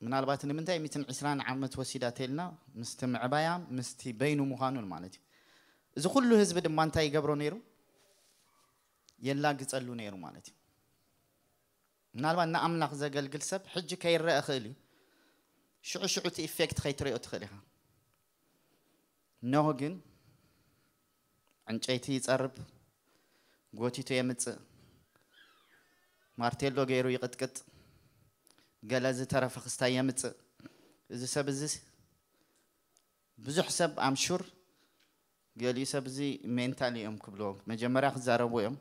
ምናልባት ንምንታይ ሚእትን ዕስራን ዓመት ወሲዳ ተልና ምስቲ ምዕባያ ምስቲ በይኑ ምዃኑን ማለት እዩ። እዚ ኩሉ ህዝቢ ድማ እንታይ ይገብሮ ነይሩ? የላግጸሉ ነይሩ ማለት እዩ። ምናልባት ንኣምላኽ ዘገልግል ሰብ ሕጂ ከይረአ ክእል እዩ። ሽዑ ሽዑ እቲ ኢፌክት ከይትሪኦ ትኽእል ኢኻ። ኖህ ግን ዕንጨይቲ ይጸርብ፣ ጎቲቱ የምጽእ፣ ማርቴሎ ገይሩ ይቕጥቅጥ፣ ገለ ዝተረፈ ክስታይ የምጽእ። እዚ ሰብ እዚ ብዙሕ ሰብ ኣምሹር ገሊኡ ሰብ እዚ ሜንታል እዮም ክብልዎ። መጀመርያ ክዛረቡ እዮም።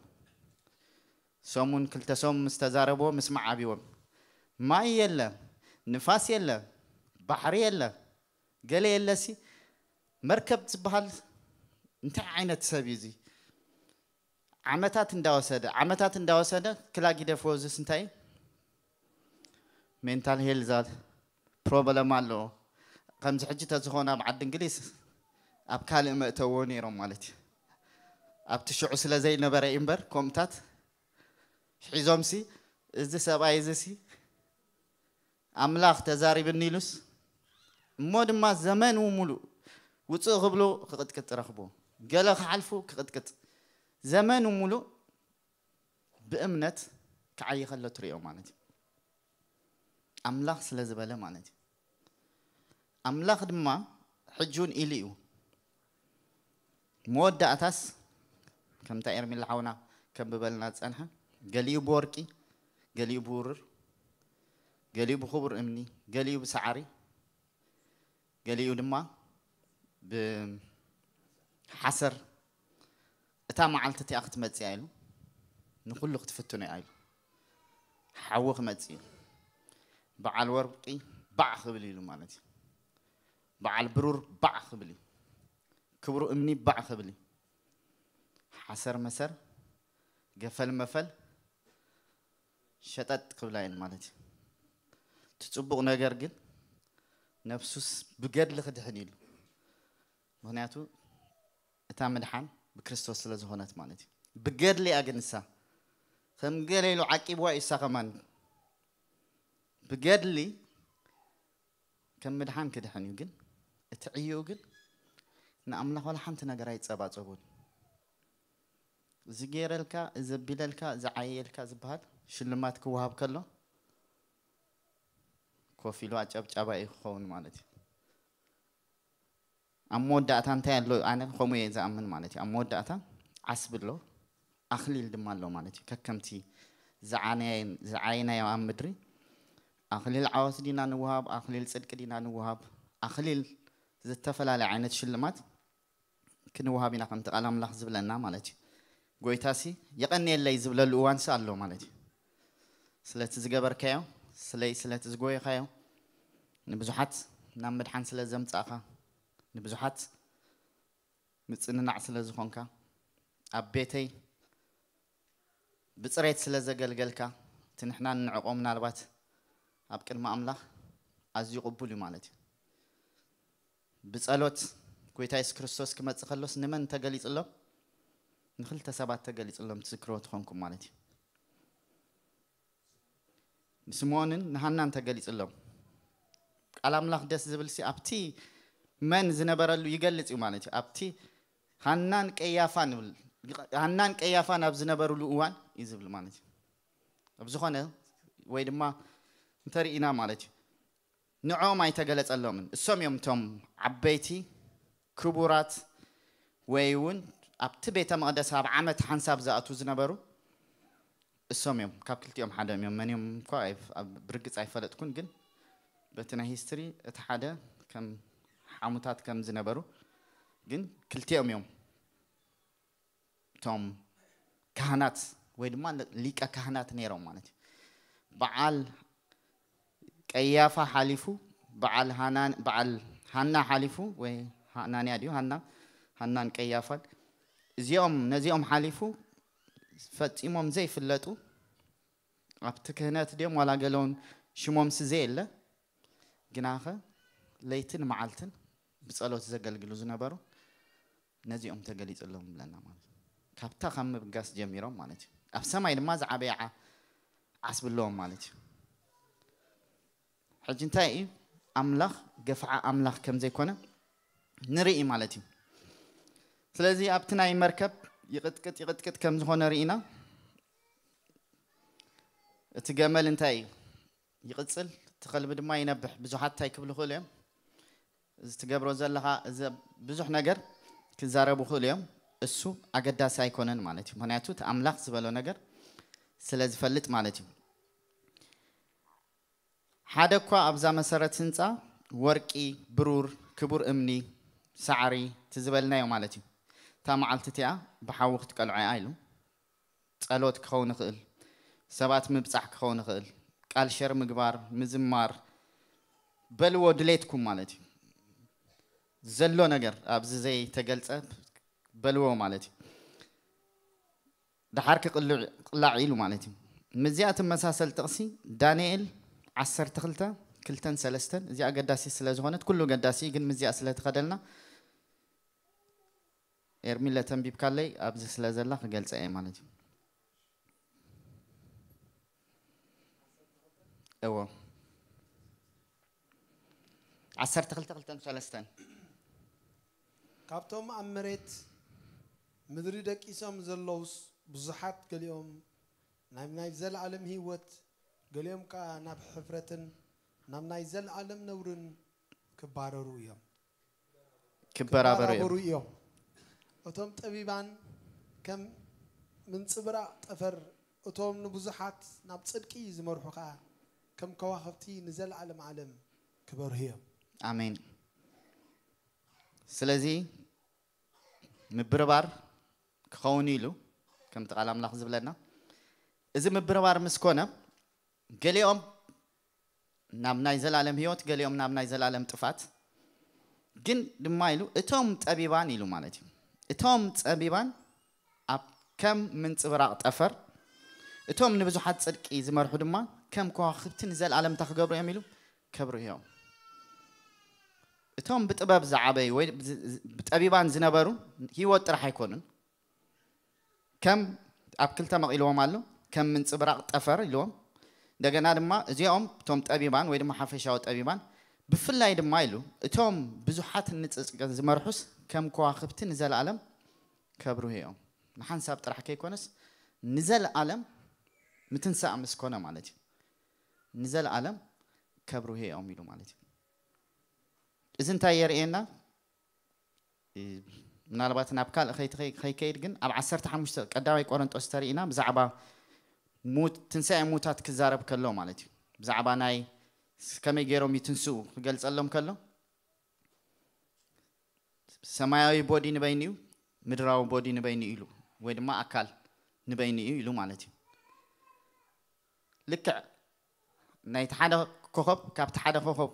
ሰሙን ክልተ ሰሙን ምስ ተዛረብዎ ምስማዕ ኣብዎም። ማይ የለ፣ ንፋስ የለ፣ ባሕሪ የለ፣ ገለ የለሲ መርከብ ዝበሃል እንታይ ዓይነት ሰብ እዩ እዚ? ዓመታት እንዳወሰደ፣ ዓመታት እንዳወሰደ ክላ ጊደፍዎ እዚስ እንታይ? ሜንታል ሄልዝ ፕሮብለም ኣለዎ። ከምዚ ሕጂ ተዝኾነ ኣብ ዓዲ እንግሊዝ ኣብ ካልእ መእተዎ ነይሮም ማለት እዩ። ኣብቲ ሽዑ ስለ ዘይነበረ እዩ እምበር ከምኡታት ሒዞምሲ እዚ ሰብኣይ እዚሲ ኣምላኽ ተዛሪብኒ ኢሉስ እሞ ድማ ዘመኑ ሙሉእ ውፅእ ክብሉ ክቕጥቅጥ ረኽቦ። ገለ ክሓልፉ ክቕጥቅጥ ዘመኑ ሙሉእ ብእምነት ክዓይ ከሎ ትሪኦ ማለት እዩ። ኣምላኽ ስለ ዝበለ ማለት እዩ። ኣምላኽ ድማ ሕጂ እውን ኢሉ እዩ። መወዳእታስ ከምታ ኤርሚላ ሓውና ከንብበልና ዝጸንሐ፣ ገሊኡ ብወርቂ፣ ገሊኡ ብውርር፣ ገሊኡ ብኽቡር እምኒ፣ ገሊኡ ብሳዕሪ፣ ገሊኡ ድማ ብሓሰር፣ እታ መዓልቲ እቲኣ ክትመጽእ እያ ኢሉ፣ ንኹሉ ክትፍትኖ እያ ኢሉ። ሓዊ ክመጽእ እዩ። በዓል ወርቂ ባዕ ክብል ኢሉ ማለት እዩ። በዓል ብሩር ባዕ ክብል እዩ። ክቡር እምኒ ባዕ ክብል እዩ። ሓሰር መሰር፣ ገፈል መፈል ሸጠጥ ክብላ እየን ማለት እዩ። እቲ ጽቡቕ ነገር ግን ነፍሱስ ብገድሊ ክድሕን ኢሉ። ምኽንያቱ እታ ምድሓን ብክርስቶስ ስለ ዝኾነት ማለት እዩ። ብገድሊ እያ ግን ንሳ። ከም ገለ ኢሉ ዓቂብዋ እዩ እሳ ከማን። ብገድሊ ከም ምድሓን ክድሕን እዩ። ግን እቲ ዕዮኡ ግን ንኣምላኽ ዋላ ሓንቲ ነገር ኣይጸባጸቡን። እዚ ገይረልካ፣ እዚ ኣቢለልካ፣ እዚ ዓየልካ ዝበሃል ሽልማት ክወሃብ ከሎ ኮፍ ኢሉ ኣጨብጫባ እዩ ክኸውን ማለት እዩ። ኣብ መወዳእታ እንታይ ኣሎ? ኣነ ከምኡ እየ ዝኣምን ማለት እዩ። ኣብ መወዳእታ ዓስቢ ኣሎ፣ ኣኽሊል ድማ ኣሎ ማለት እዩ። ከከምቲ ዝዓነየን-፣ ዝዓየናዮ ኣብ ምድሪ ኣኽሊል ዓወት ዲና ንወሃብ፣ ኣኽሊል ጽድቂ ዲና ንወሃብ፣ ኣኽሊል ዝተፈላለየ ዓይነት ሽልማት ክንወሃብ ኢና ከምቲ ቃል ኣምላኽ ዝብለና ማለት እዩ። ጎይታሲ የቐንየለይ ዝብለሉ እዋንሲ ኣሎ ማለት እዩ። ስለቲ ዝገበርካዮ፣ ስለይ ስለቲ ዝጎየኻዮ፣ ንብዙሓት ናብ ምድሓን ስለ ዘምጻእኻ፣ ንብዙሓት ምጽንናዕ ስለ ዝኾንካ፣ ኣብ ቤተይ ብጽሬት ስለ ዘገልገልካ፣ እቲ ንሕና ንንዕቆ ምናልባት ኣብ ቅድሚ ኣምላኽ ኣዝዩ ቅቡል እዩ ማለት እዩ። ብጸሎት ጎይታ የሱስ ክርስቶስ ክመጽእ ከሎስ ንመን ተገሊጹሎም? ንክልተ ሰባት ተገሊጹሎም፣ ትዝክርዎ ትኾንኩም ማለት እዩ። ንስምዖንን ንሃናን ተገሊጹሎም። ቃል ኣምላኽ ደስ ዝብልሲ ኣብቲ መን ዝነበረሉ ይገልጽ እዩ ማለት እዩ። ኣብቲ ሃናን ቀያፋን ይብል። ሃናን ቀያፋን ኣብ ዝነበሩሉ እዋን እዩ ዝብል ማለት እዩ። ኣብ ዝኾነ ወይ ድማ እንተርኢና ማለት እዩ። ንዕኦም ኣይተገለጸሎምን። እሶም እዮም እቶም ዓበይቲ ክቡራት ወይ እውን ኣብቲ ቤተ መቕደስ ኣብ ዓመት ሓንሳብ ዝኣትዉ ዝነበሩ እሶም እዮም። ካብ ክልቲኦም ሓደ እዮም። መን እዮም እኳ ኣይፍ-፣ ኣብ-፣ ብርግጽ ኣይፈለጥኩን፣ ግን በቲ ናይ ሂስትሪ እቲ ሓደ ከም ሓሙታት ከም ዝነበሩ፣ ግን ክልቲኦም እዮም እቶም ካህናት ወይ ድማ ሊቀ ካህናት ነይሮም ማለት እዩ። በዓል ቀያፋ ሓሊፉ፣ በዓል ሃናን-፣ በዓል ሃና ሓሊፉ፣ ወይ ሃናንያ ድዩ? ሃና፣ ሃናን ቀያፋን እዚኦም፣ ነዚኦም ሓሊፉ ፈጺሞም ዘይፍለጡ፣ ኣብቲ ክህነት ድዮም ዋላ ገለውን ሽሞምሲ ዘየለ፣ ግናኸ ለይትን መዓልትን ብጸሎት ዘገልግሉ ዝነበሩ ነዚኦም ተገሊጹሎም ብለና ማለት እዩ። ካብታ ካብ ምብጋስ ጀሚሮም ማለት እዩ። ኣብ ሰማይ ድማ ዝዓበየ ዓ-፣ ዓስቢ ኣለዎም ማለት እዩ። ሕጂ እንታይ እዩ? ኣምላኽ ገፍዓ ኣምላኽ ከም ዘይኮነ ንርኢ ማለት እዩ። ስለዚ ኣብቲ ናይ መርከብ ይቕጥቅጥ ይቕጥቅጥ ከም ዝኾነ ርኢና፣ እቲ ገመል እንታይ እዩ? ይቕጽል፣ እቲ ከልቢ ድማ ይነብሕ። ብዙሓት እንታይ ክብሉ ይኽእሉ እዮም? እዚ ትገብሮ ዘለኻ፣ እዚ ብዙሕ ነገር ክዛረቡ ይኽእሉ እዮም። እሱ ኣገዳሲ ኣይኮነን ማለት እዩ። ምኽንያቱ እቲ ኣምላኽ ዝበሎ ነገር ስለ ዝፈልጥ ማለት እዩ። ሓደ እኳ ኣብዛ መሰረት ህንጻ ወርቂ፣ ብሩር፣ ክቡር እምኒ፣ ሳዕሪ፣ እቲ ዝበልናዮ ማለት እዩ። እታ መዓልቲ እቲኣ ብሓዊ ክትቀልዖ እያ ኢሉ። ጸሎት ክኸውን ይኽእል፣ ሰባት ምብጻሕ ክኸውን ይኽእል፣ ቃል ሸር ምግባር፣ ምዝማር፣ በልዎ ድሌትኩም ማለት እዩ። ዘሎ ነገር ኣብዚ ዘይተገልጸ በልዎ ማለት እዩ። ደሓር ክቕልዕ-፣ ቅላዕ ኢሉ ማለት እዩ። ምስዚኣ ትመሳሰል ጥቕሲ ዳንኤል ዓሰርተ ክልተ፣ ክልተን ሰለስተን፣ እዚኣ ኣገዳሲ ስለ ዝኾነት፣ ኩሉ ኣገዳሲ እዩ፣ ግን ምስዚኣ ስለ ትኸደልና፣ ኤርሚለ ተንቢብካለይ፣ ኣብዚ ስለ ዘላ ክገልጸ እየ ማለት እዩ። እዎ። ዓሰርተ ክልተ፣ ክልተን ሰለስተን። ካብቶም ኣብ መሬት ምድሪ ደቂሶም ዘለዉስ ብዙሓት፣ ገሊኦም ናብ ናይ ዘለኣለም ህይወት፣ ገሊኦም ከኣ ናብ ሕፍረትን ናብ ናይ ዘለኣለም ነውርን ክባረሩ እዮም። ክበራበሩ እዮም። እዮም። እቶም ጠቢባን ከም ምንጽብራቕ ጠፈር፣ እቶም ንብዙሓት ናብ ጽድቂ ዝመርሑ ኸኣ ከም ከዋኽብቲ ንዘለኣለም ዓለም ክበርሁ እዮም። ኣሜን። ስለዚ ምብርባር ክኸውን ኢሉ ከምቲ ቃል ኣምላኽ ዝብለና፣ እዚ ምብርባር ምስ ኮነ ገሊኦም ናብ ናይ ዘላለም ህይወት፣ ገሊኦም ናብ ናይ ዘላለም ጥፋት። ግን ድማ ኢሉ እቶም ጠቢባን ኢሉ ማለት እዩ። እቶም ጠቢባን ኣብ ከም ምንጽብራቕ ጠፈር፣ እቶም ንብዙሓት ጽድቂ ዝመርሑ ድማ ከም ከዋኽብቲ ንዘለኣለም እንታይ ክገብሩ እዮም ኢሉ? ከብርሁ እዮም። እቶም ብጥበብ ዝዓበዩ ወይ ብጠቢባን ዝነበሩ ህይወት ጥራሕ ኣይኮኑን። ከም ኣብ ክልተ መቒልዎም ኣሎ። ከም ምንጽብራቕ ጠፈር ኢልዎም። እንደገና ድማ እዚኦም እቶም ጠቢባን ወይ ድማ ሓፈሻዊ ጠቢባን፣ ብፍላይ ድማ ኢሉ እቶም ብዙሓት ንጽድቂ ዝመርሑስ ከም ከዋኽብቲ ንዘለኣለም ከብርሁ እዮም። ንሓንሳብ ጥራሕ ከይኮነስ ንዘለኣለም፣ ምትንሳእ ምስ ኮነ ማለት እዩ፣ ንዘለኣለም ከብርሁ እዮም ኢሉ ማለት እዩ። እዚ እንታይ የርእየና? እ፣ ምናልባት ናብ ካልእ ከይት- ከይ- ከይከይድ ግን ኣብ ዓሰርተ ሓሙሽተ ቀዳማይ ቆሮንጦስ ተርእይና ብዛዕባ ሙት ትንሳኤ ሙታት ክዛረብ ከሎ ማለት እዩ። ብዛዕባ ናይ ከመይ ገይሮም ይትንስኡ ክገልጸሎም ከሎ ሰማያዊ ቦዲ ንበይኑ እዩ፣ ምድራዊ ቦዲ ንበይኑ እዩ ኢሉ፣ ወይ ድማ ኣካል ንበይኑ እዩ ኢሉ ማለት እዩ። ልክዕ ናይቲ ሓደ ኮኸብ ካብቲ ሓደ ኮኸብ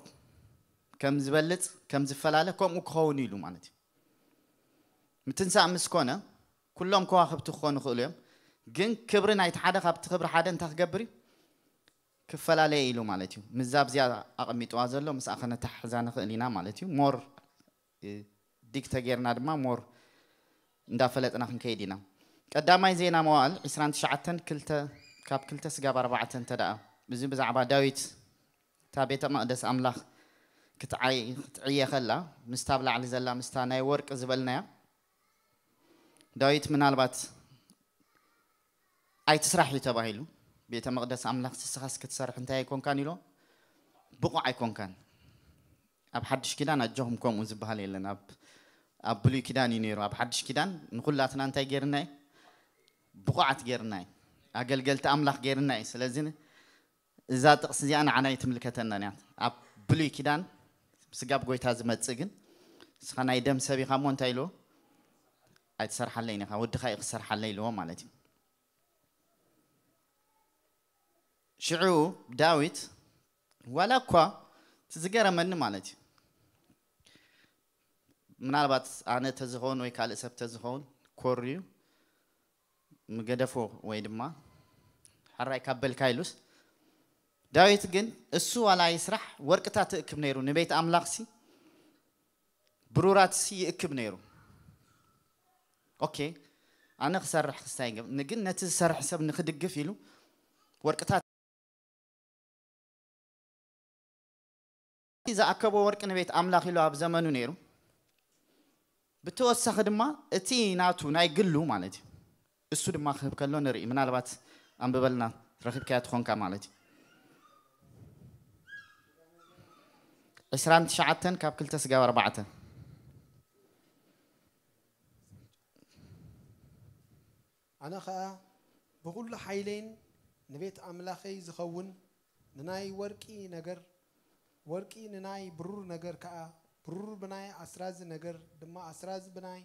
ከም ዝበልጽ ከም ዝፈላለ ከምኡ ክኸውን እዩ ኢሉ ማለት እዩ። ምትንሳእ ምስ ኮነ ኩሎም ከዋኽብቲ ክኾኑ ይኽእሉ እዮም፣ ግን ክብሪ ናይቲ ሓደ ካብቲ ክብሪ ሓደ እንታይ ክገብር እዩ? ክፈላለየ ኢሉ ማለት እዩ። ምዛ ኣብዚኣ ኣቐሚጥዋ ዘሎ ምስኣ ከነተሓሕዛ ንኽእል ኢና ማለት እዩ። ሞር እ፣ ዲግ ተጌርና ድማ ሞር እንዳፈለጥና ክንከይድ ኢና። ቀዳማይ ዜና መዋእል ዕስራን ትሽዓተን ክልተ ካብ ክልተ ስጋብ ኣርባዕተ እንተ ደኣ፣ እዚ ብዛዕባ ዳዊት እታ ቤተ መቕደስ ኣምላኽ ክትዓይ ክትዕየ ከላ ምስታ ኣብ ላዕሊ ዘላ ምስታ ናይ ወርቂ ዝበልናያ፣ ዳዊት ምናልባት ኣይትስራሕ እዩ ተባሂሉ። ቤተ መቕደስ ኣምላኽ ንስኻስ ክትሰርሕ እንታይ ኣይኮንካን ኢሎ፣ ብቑዕ ኣይኮንካን። ኣብ ሓድሽ ኪዳን ኣጆኹም ከምኡ ዝበሃል የለን። ኣብ ኣብ ብሉይ ኪዳን እዩ ነይሩ። ኣብ ሓድሽ ኪዳን ንኹላትና እንታይ ጌርና እዩ? ብቑዓት ጌርና እዩ። ኣገልገልቲ ኣምላኽ ጌርና እዩ። ስለዚ እዛ ጥቕሲ እዚኣ ንዓና ኣይትምልከተናን እያ። ኣብ ብሉይ ኪዳን ስጋብ ጎይታ ዝመጽእ ግን ንስኻ ናይ ደም ሰብ ኢኻ እሞ እንታይ ኢልዎ? ኣይትሰርሓለይን ኢኻ፣ ወድኻ እዩ ክሰርሓለይ ኢልዎ ማለት እዩ። ሽዑ ዳዊት ዋላ እኳ እቲ ዝገረመኒ ማለት እዩ፣ ምናልባት ኣነ ተዝኸውን ወይ ካልእ ሰብ ተዝኸውን ኮርዩ ምገደፎ ወይ ድማ ሕራይ ካብ በልካ ኢሉስ፣ ዳዊት ግን እሱ ዋላ ይስራሕ ወርቅታት እክብ ነይሩ ንቤት ኣምላኽሲ ብሩራትሲ ይእክብ ነይሩ። ኦኬ ኣነ ክሰርሕ ክስታይ ግን ነቲ ዝሰርሕ ሰብ ንክድግፍ ኢሉ ወርቅታት ዝኣከቦ ወርቂ ንቤት ኣምላኽ ኢሉ ኣብ ዘመኑ ነይሩ። ብተወሳኺ ድማ እቲ ናቱ ናይ ግሉ ማለት እዩ እሱ ድማ ክህብ ከሎ ንርኢ። ምናልባት ኣንብበልና ረኺብካያ ትኾንካ ማለት እዩ። ዕስራን ትሽዓተን ካብ ክልተ ስጋብ ኣርባዕተ። ኣነ ኸኣ ብኹሉ ሓይለይን ንቤት ኣምላኸይ ዝኸውን ንናይ ወርቂ ነገር፣ ወርቂ ንናይ ብሩር ነገር ከኣ፣ ብሩር ብናይ ኣስራዚ ነገር ድማ፣ ኣስራዚ ብናይ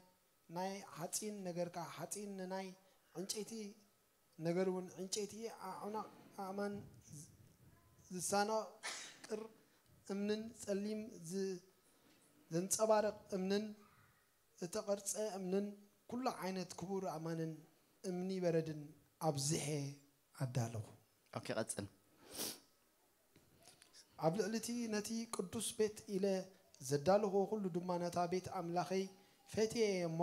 ናይ ሓጺን ነገር ከኣ፣ ሓጺን ንናይ ዕንጨይቲ ነገር እውን፣ ዕንጨይቲ ኣዕናቕ ኣእማን ዝሳናቕር እምንን ጸሊም ዝ- ዘንጸባርቕ እምንን እተቐርጸ እምንን ኩሉ ዓይነት ክቡር ኣእማንን እምኒ በረድን ኣብዚሐ ኣዳለኹ። ኦኬ ቀጽል። ኣብ ልዕሊ እቲ ነቲ ቅዱስ ቤት ኢለ ዘዳለኹዎ ኩሉ ድማ ነታ ቤት ኣምላኸይ ፈትየ እየ እሞ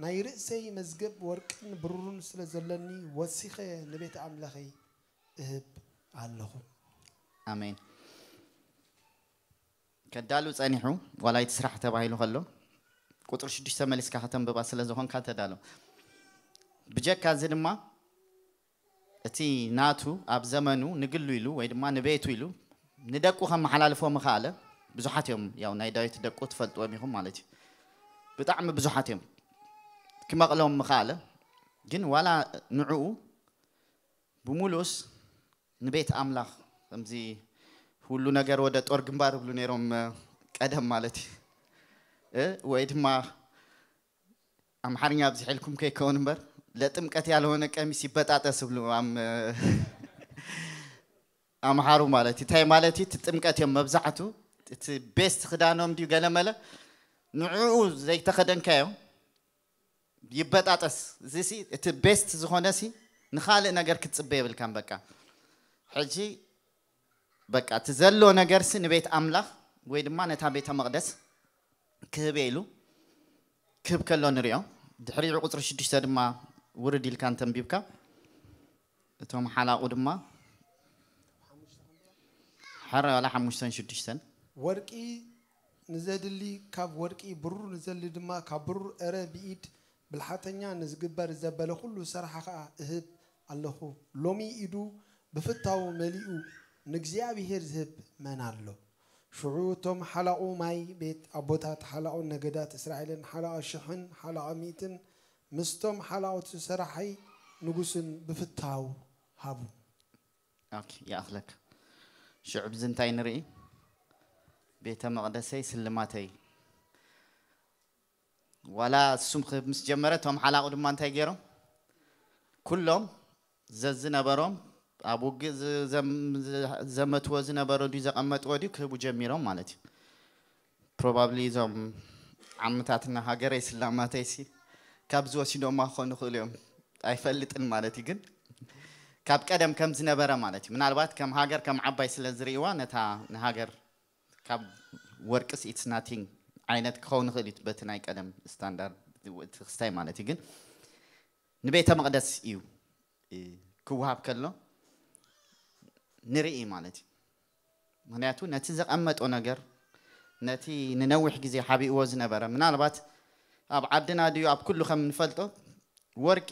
ናይ ርእሰይ መዝገብ ወርቅን ብሩርን ስለ ዘለኒ ወሲኸ ንቤት ኣምላኸይ እህብ ኣለኹ። ኣሜን። ከዳሉ ጸኒሑ ዋላ ኣይትስራሕ ተባሂሉ ከሎ ቁጥሪ ሽዱሽተ መሊስካ ከተንብባ ስለ ዝኾንካ ተዳሎ። ብጀካ እዚ ድማ እቲ ናቱ ኣብ ዘመኑ ንግሉ ኢሉ ወይ ድማ ንቤቱ ኢሉ ንደቁ ከመሓላልፎ ምኽኣለ። ብዙሓት እዮም፣ ያው ናይ ዳዊት ደቁ ትፈልጥዎም ኢኹም ማለት እዩ። ብጣዕሚ ብዙሓት እዮም። ክመቕሎም ምኽኣለ። ግን ዋላ ንዕኡ ብምሉእስ ንቤት ኣምላኽ ከምዚ ሁሉ ነገር ወደ ጦር ግንባር ይብሉ ነይሮም፣ እ፣ ቀደም ማለት እዩ። እ፣ ወይ ድማ ኣምሓርኛ ኣብዚሐልኩም ከይከውን እምበር ለጥምቀት ያልሆነ ቀሚስ ይበጣጠስ ይብሉ ኣም-፣ ኣምሓሩ ማለት እዩ። እንታይ ማለት እዩ? እቲ ጥምቀት እዮም መብዛሕቱ እቲ ቤስት ክዳኖም ድዩ ገለመለ ንዕኡ ዘይተኸደንካዮ ይበጣጠስ። እዚ ሲ እቲ ቤስት ዝኾነ ሲ ንኻልእ ነገር ክትጽበ የብልካን። በቃ ሕጂ በቃ እቲ ዘሎ ነገር ሲ ንቤት ኣምላኽ ወይ ድማ ነታ ቤተ መቕደስ ክህብ ኢሉ ክህብ ከሎ ንሪኦ። ድሕሪኡ ቁጽሪ ሽዱሽተ ድማ ውርድ ኢልካ እንተንቢብካ እቶም ሓላቑ ድማ ሕረ ዋላ ሓሙሽተን ሽዱሽተን ወርቂ ንዘድሊ ካብ ወርቂ፣ ብሩር ንዘድሊ ድማ ካብ ብሩር፣ እረ ብኢድ ብልሓተኛ ንዝግበር ዘበለ ኩሉ ስራሕ ኸኣ እህብ ኣለኹ። ሎሚ ኢዱ ብፍታዉ መሊኡ ንእግዚኣብሄር ዝህብ መን ኣሎ? ሽዑ እቶም ሓላቑ ማይ ቤት ኣቦታት ሓላቑን ነገዳት እስራኤልን ሓላቓ ሽሕን ሓላቓ ሚእትን ምስቶም ሓላቑ እቲ ሰራሒ ንጉስን ብፍታዉ ሃቡ። ኦኬ፣ ይኣኽለካ። ሽዑ ብዚ እንታይ ንርኢ? ቤተ መቕደሰይ ስልማተይ። ዋላ እሱም ክህብ ምስ ጀመረ፣ እቶም ሓላቑ ድማ እንታይ ገይሮም? ኩሎም ዘዝነበሮም ኣብ ውግእ ዝ-፣ ዘም-፣ ዘመትዎ ዝነበሮ ድዩ ዘቐመጥዎ ድዩ ክህቡ ጀሚሮም ማለት እዩ። ፕሮባብሊ እዞም ዓምታትና ሃገረይ ስላማተይሲ ካብዚ ወሲዶማ ክኾኑ ይኽእሉ እዮም። ኣይፈልጥን ማለት እዩ፣ ግን ካብ ቀደም ከም ዝነበረ ማለት እዩ። ምናልባት ከም ሃገር ከም ዓባይ ስለ ዝርእይዋ ነታ ንሃገር ካብ ወርቅስ ኢትስ ናቲንግ ዓይነት ክኸውን ይኽእል እዩ በቲ ናይ ቀደም ስታንዳርድ እቲ ክስታይ ማለት እዩ። ግን ንቤተ መቕደስ እዩ እ፣ ክወሃብ ከሎ ንርኢ ማለት እዩ። ምክንያቱ ነቲ ዘቐመጦ ነገር ነቲ ንነዊሕ ግዜ ሓቢእዎ ዝነበረ ምናልባት ኣብ ዓድና ድዩ ኣብ ኩሉ ከም ንፈልጦ ወርቂ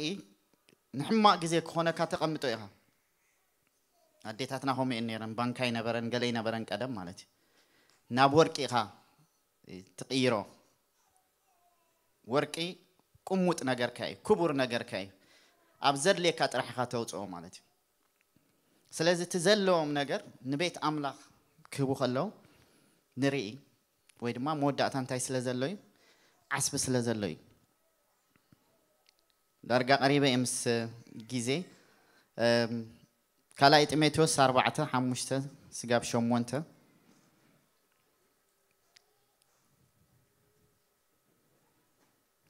ንሕማቕ ግዜ ክኾነካ ተቐምጦ ኢኻ። ኣዴታትና ከምኡ እየን ነይረን፣ ባንካ ይነበረን ገለ ይነበረን ቀደም ማለት እዩ። ናብ ወርቂ ኢኻ ትቕይሮ። ወርቂ ቅሙጥ ነገርካ እዩ፣ ክቡር ነገርካ እዩ። ኣብ ዘድልየካ ጥራሕ ኢኻ ተውፅኦ ማለት እዩ። ስለዚ እቲ ዘለዎም ነገር ንቤት ኣምላኽ ክህቡ ከለዉ ንርኢ፣ ወይ ድማ መወዳእታ እንታይ ስለ ዘሎ እዩ፣ ዓስቢ ስለ ዘሎ እዩ። ዳርጋ ቀሪበ እየ ምስ ግዜ። እም፣ ካልኣይ ጢሞቴዎስ ኣርባዕተ ሓሙሽተ ስጋብ ሸሞንተ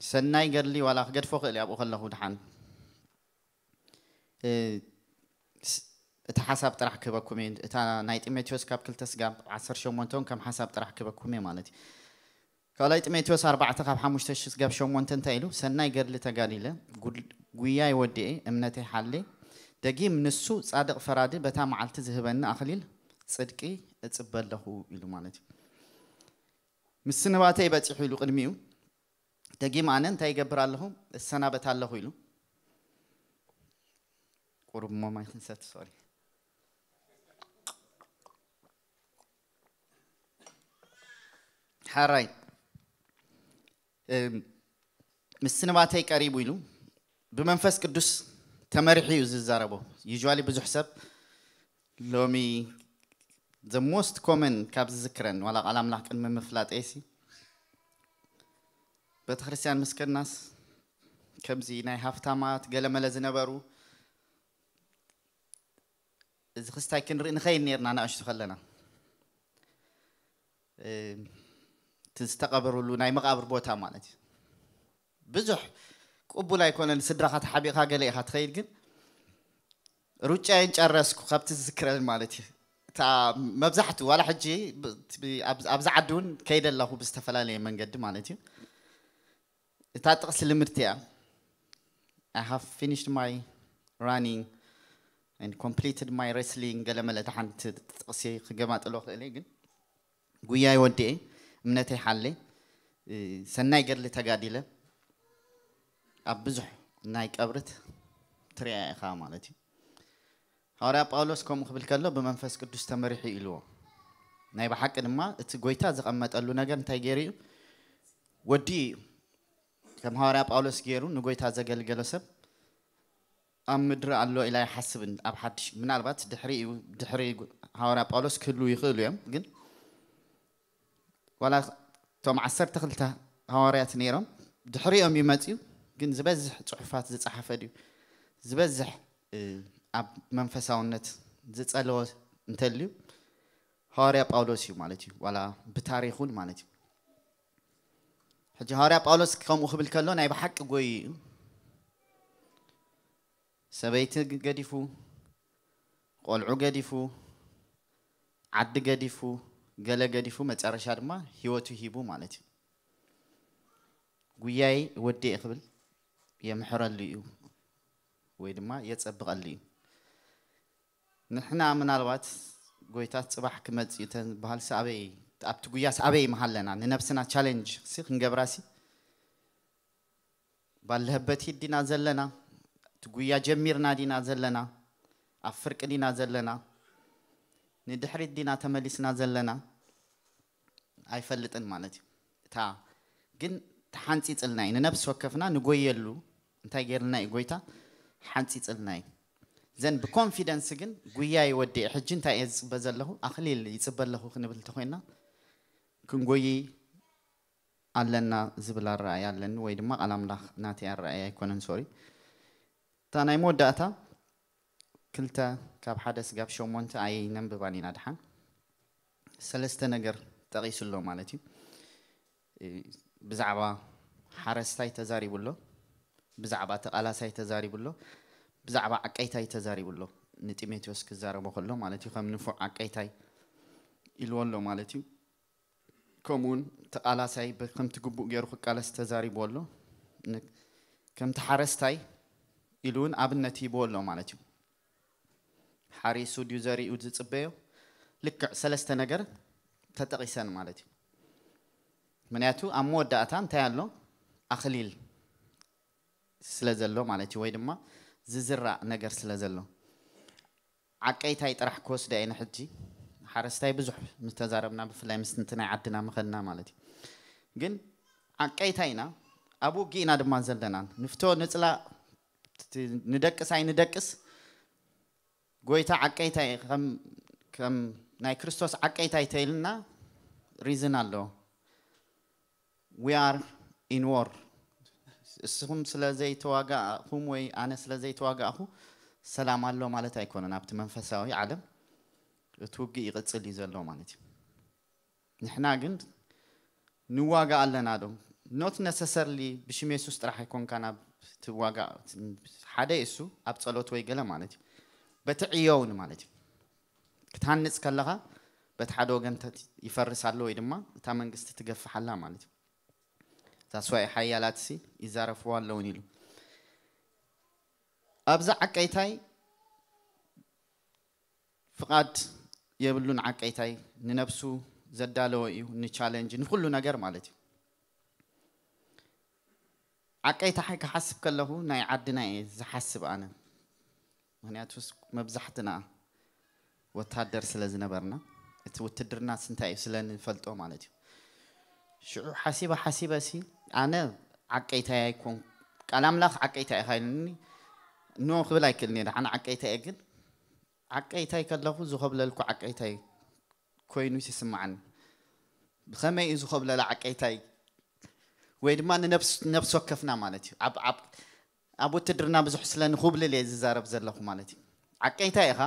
ሰናይ ገድሊ ዋላ ክገድፎ ክእል ኣብኡ ከለኹ ድሓን እ፣ ስ-፣ እቲ ሓሳብ ጥራሕ ክበኩም እየ። እታ ናይ ጢሞቴዎስ ካብ ክልተ ስጋብ ዓሰርተ ሸሞንተ እውን ከም ሓሳብ ጥራሕ ክበኩም እየ ማለት እዩ። ካልኣይ ጢሞቴዎስ ኣርባዕተ ካብ ሓሙሽተ ስጋብ ሸሞንተ እንታይ ኢሉ? ሰናይ ገድሊ ተጋዲለ፣ ጉድ-፣ ጉያይ ወዲኤ፣ እምነተይ ሓሌ፣ ደጊም ንሱ ጻድቕ ፈራዲ በታ መዓልቲ ዝህበኒ ኣኽሊል ጽድቂ እጽበ ኣለኹ ኢሉ ማለት እዩ። ምስንባተይ በጺሑ ኢሉ ቅድሚኡ ደጊም ኣነ እንታይ ይገብር ኣለኹ? እሰናበት ኣለኹ ኢሉ። ቁሩብ ሞ ማይ ክንሰቲ፣ ሶሪ። ሓራይ፣ እም፣ ምስንባተይ ቀሪቡ ኢሉ ብመንፈስ ቅዱስ ተመሪሑ እዩ ዝዛረቦ። ዩዥዋሊ ብዙሕ ሰብ ሎሚ the most common ካብ ዝዝክረን ዋላ ቃል ኣምላኽ ቅድሚ ምፍላጠይሲ ቤተክርስትያን ምስ ከድናስ ከምዚ ናይ ሃፍታማት ገለመለ ዝነበሩ እዚ ክስታይ ክንርኢ ንኸይድ ነርና ንኣሽቱ ከለና። እ፣ እቲ ዝተቐበሩሉ ናይ መቓብር ቦታ ማለት እዩ። ብዙሕ ቅቡል ኣይኮነን። ስድራኻ ተሓቢእካ ገለ ኢኻ ትኸይድ፣ ግን ሩጫየን ጨረስኩ ካብቲ ዝዝክረን ማለት እዩ። እታ መብዛሕቱ ዋላ ሕጂ ብ-፣ ብ-፣ ኣብ-፣ ኣብዚ ዓዲ እውን ከይደ ኣለኹ ብዝተፈላለየ መንገዲ ማለት እዩ። እታ ጥቕሲ ልምድቲ እያ። I have finished my running and completed my wrestling ገለ መለ እታ ሓንቲ ጥቕሲ ክገማጥሎ ክእል እየ፣ ግን ጉያይ ወዲኤ እምነተይ ሓሌ እ፣ ሰናይ ገድሊ ተጋዲለ ኣብ ብዙሕ ናይ ቀብርት ትሪኣ ኢኻ ማለት እዩ። ሃዋርያ ጳውሎስ ከምኡ ክብል ከሎ ብመንፈስ ቅዱስ ተመሪሑ ኢልዎ። ናይ ብሓቂ ድማ እቲ ጎይታ ዘቐመጠሉ ነገር እንታይ ገይሩ እዩ? ወዲ እዩ። ከም ሃዋርያ ጳውሎስ ገይሩ ንጎይታ ዘገልገሎ ሰብ ኣብ ምድሪ ኣሎ ኢላ ይሓስብን ኣብ ሓድሽ ምናልባት ድሕሪ እዩ ድሕሪ ሃዋርያ ጳውሎስ ክህሉ ይኽእሉ እዮም። ግን ዋላ እቶም ዓሰርተ ክልተ ሃዋርያት ነይሮም ድሕሪኦም ይመፅዩ። ግን ዝበዝሕ ፅሑፋት ዝፀሓፈ ድዩ ዝበዝሕ ኣብ መንፈሳውነት ዝፀለወ እንተልዩ ሃዋርያ ጳውሎስ እዩ ማለት እዩ። ዋላ ብታሪኹን ማለት እዩ። ሕጂ ሃዋርያ ጳውሎስ ከምኡ ክብል ከሎ ናይ ብሓቂ ጎይ እዩ። ሰበይቲ ገዲፉ፣ ቆልዑ ገዲፉ፣ ዓዲ ገዲፉ፣ ገለ ገዲፉ መጨረሻ ድማ ህይወቱ ሂቡ ማለት እዩ። ጉያይ ወዲኤ ክብል የምሕረሉ እዩ ወይ ድማ የጸብቐሉ እዩ። ንሕና ምናልባት ጎይታት ጽባሕ ክመጽእ እዩ ተባሃልሲ ኣበይ ኣብቲ ጉያስ ኣበይ መሃለና ንነብስና ቻሌንጅ ሲ ክንገብራሲ ባለህበት ዲና ዘለና እቲ ጉያ ጀሚርና ዲና ዘለና ኣብ ፍርቂ ዲና ዘለና ንድሕሪት ዲና ተመሊስና ዘለና ኣይፈልጥን ማለት እዩ። እታ ግን ተሓንፂፅልና እዩ ንነብሲ ወከፍና ንጎየሉ እንታይ ገይርልና እዩ ጎይታ ሓንፂፅልና እዩ። ዘን ብኮንፊደንስ ግን ጉያ ይወዲእ ሕጂ እንታይ እየ ዝፅበ ዘለኹ ኣኽሊል ይፅበ ኣለኹ ክንብል እንተኮይና ክንጎይ ኣለና ዝብል ኣረኣያ ኣለኒ ወይ ድማ ቃል ኣምላኽ ናተይ ኣረኣያ ኣይኮነን ሶሪ። እታ ናይ መወዳእታ ክልተ ካብ ሓደ ስጋብ ሸሞንተ ኣይነንብባን ኢና ድሓን ሰለስተ ነገር ጠቒሱ ኣሎ ማለት እዩ። ብዛዕባ ሓረስታይ ተዛሪቡ ኣሎ፣ ብዛዕባ ተቓላሳይ ተዛሪቡ ኣሎ፣ ብዛዕባ ዓቀይታይ ተዛሪቡ ኣሎ። ንጢሞቴዎስ ክዛረቦ ከሎ ማለት እዩ ከም ንፉዕ ዓቀይታይ ኢልዎ ኣሎ ማለት እዩ። ከምኡውን ተቓላሳይ ከምቲ ግቡእ ገይሩ ክቃለስ ተዛሪብዎ ኣሎ። ከምቲ ሓረስታይ ኢሉ እውን ኣብነት ሂብዎ ኣሎ ማለት እዩ። ሓሪሱ ድዩ ዘሪኡ ዝፅበዮ ልክዕ ሰለስተ ነገር ተጠቒሰን ማለት እዩ። ምክንያቱ ኣብ መወዳእታ እንታይ ኣሎ ኣኽሊል ስለ ዘሎ ማለት እዩ ወይ ድማ ዝዝራእ ነገር ስለ ዘሎ ዓቀይታይ ጥራሕ ክወስዳ እየ ንሕጂ ሓረስታይ ብዙሕ ምተዛረብና ብፍላይ ምስ ንቲ ናይ ዓድና ምኸድና ማለት እዩ። ግን ዓቀይታይና ኣብ ውግእና ድማ ዘለናን ንፍቶ ንፅላ ንደቅስ ኣይንደቅስ ጎይታ ዓቀይታይ ከም ናይ ክርስቶስ ዓቀይታይ ተይልና ሪዝን ኣለዎ። We are in war። እስኹም ስለ ዘይተዋጋእኹም ወይ ኣነ ስለ ዘይተዋጋእኹ ሰላም ኣሎ ማለት ኣይኮነን። ኣብቲ መንፈሳዊ ዓለም እቲ ውግእ ይቕፅል እዩ ዘሎ ማለት እዩ። ንሕና ግን ንዋጋ ኣለና ዶ? Not necessarily ብሽም የሱስ ጥራሕ ኣይኮንካ ናብ ትዋጋ ሓደ እሱ ኣብ ፀሎት ወይ ገለ ማለት እዩ። በቲ ዕዮውን ማለት እዩ። ክትሃንፅ ከለኻ በቲ ሓደ ወገን ይፈርስ ኣሎ ወይ ድማ እታ መንግስቲ ትገፍሓላ ማለት እዩ። ዛስዋይ ሓያላት ሲ ይዛረፍዋ ኣለውን ኢሉ ኣብዚ ዓቀይታይ ፍቓድ የብሉን ዓቀይታይ ንነብሱ ዘዳለወ እዩ ንቻለንጅ ንኩሉ ነገር ማለት እዩ። ዓቀይታ ሓይ ክሓስብ ከለኹ ናይ ዓድና እየ ዝሓስብ ኣነ። ምክንያቱስ መብዛሕትና ወታደር ስለ ዝነበርና እቲ ውትድርና ስንታይ እዩ ስለ ንፈልጦ ማለት እዩ። ሽዑ ሓሲበ ሓሲበ ሲ ኣነ ዓቀይታይ ኣይኮን ቃል ኣምላኽ ዓቀይታይ ኢኻ ኢሉኒ ኖ ክብል ኣይክእል ነረ ሓነ ዓቀይታይ እየ ግን ዓቀይታይ ከለኹ ዝኾብለልኩ ዓቀይታይ ኮይኑ ይስማዓኒ። ብኸመይ እዩ ዝኾብለለ ዓቀይታይ ወይ ድማ ንነብስ ወከፍና ማለት እዩ። ኣብ ውትድርና ብዙሕ ስለ ንኹብልል እየ ዝዛረብ ዘለኹ ማለት እዩ። ዓቀይታይ ኢኻ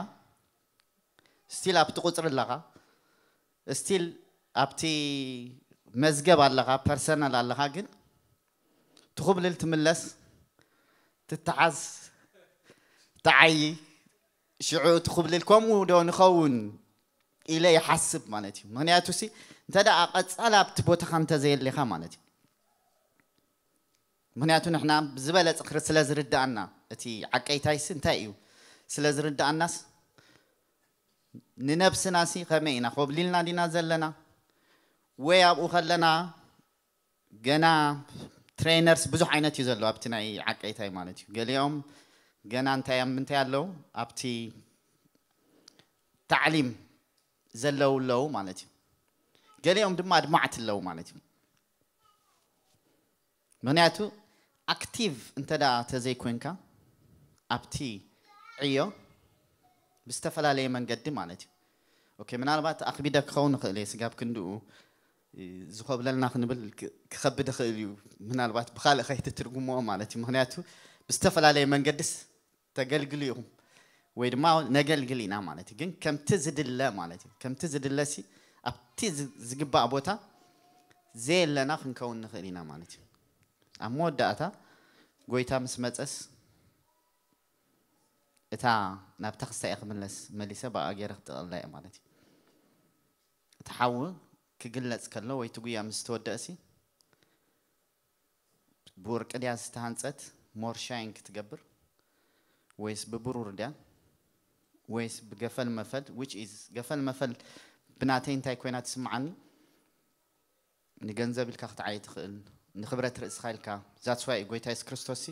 ስቲል ኣብቲ ቁፅሪ ኣለኻ ስቲል ኣብቲ መዝገብ ኣለኻ ፐርሰናል ኣለኻ ግን ትኹብልል ትምለስ ትተሓዝ ትዓዪ ሽዑ ትኹብልል ከምኡ ዶ ንኸውን ኢለ ይሓስብ ማለት እዩ። ምክንያቱ ሲ እንተ ደኣ ቀጻሊ ኣብቲ ቦታኻ እንተዘየሌኻ ማለት እዩ። ምክንያቱ ንሕና ዝበለጸ ክር ስለ ዝርድኣና እቲ ዓቀይታይሲ እንታይ እዩ ስለ ዝርድኣናስ ንነብስና ሲ ከመይ ኢና ኮብሊልና ዲና ዘለና ወይ ኣብኡ ከለና ገና ትሬነርስ ብዙሕ ዓይነት እዩ ዘሎ ኣብቲ ናይ ዓቀይታይ ማለት እዩ። ገሊኦም ገና እንታይ ኣብ ምንታይ ኣለዉ ኣብቲ ታዕሊም ዘለዉ ኣለዉ ማለት እዩ። ገሊኦም ድማ ኣድማዕቲ ኣለዉ ማለት እዩ። ምክንያቱ ኣክቲቭ እንተ ደኣ ተዘይኮንካ ኣብቲ ዕዮ ብዝተፈላለየ መንገዲ ማለት እዩ። ኦኬ፣ ምናልባት ኣኽቢደ ክኸውን ንኽእል እየ፣ ስጋብ ክንድኡ እ፣ ዝኾብለልና ክንብል ክ- ክኸብድ ይኽእል እዩ። ምናልባት ብኻልእ ከይትትርጉምዎ ማለት እዩ። ምክንያቱ ብዝተፈላለየ መንገድስ ተገልግሉ ኢኹም ወይ ድማ ነገልግል ኢና ማለት እዩ። ግን ከምቲ ዝድለ ማለት እዩ። ከምቲ ዝድለ ሲ ኣብቲ ዝ- ዝግባእ ቦታ ዘየለና ክንከውን ንኽእል ኢና ማለት እዩ። ኣብ መወዳእታ ጎይታ ምስ መፀስ እታ ናብታ ክስታይ ክምለስ መሊሰ ብኣ ገይረ ክጥቕልላ እየ ማለት እዩ። እቲ ሓዊ ክግለጽ ከሎ ወይ እቲ ጉያ ምስ ተወደእሲ ብወርቂ ድያ ዝተሃንጸት ሞር ሻይን ክትገብር ወይስ ብብሩር ድያ ወይስ ብገፈል መፈል which is ገፈል መፈል ብናተይ እንታይ ኮይና ትስምዓኒ? ንገንዘብ ኢልካ ክትዓይ ትኽእል፣ ንክብረት ርእስኻ ኢልካ። That's why ጎይታ የሱስ ክርስቶስ ሲ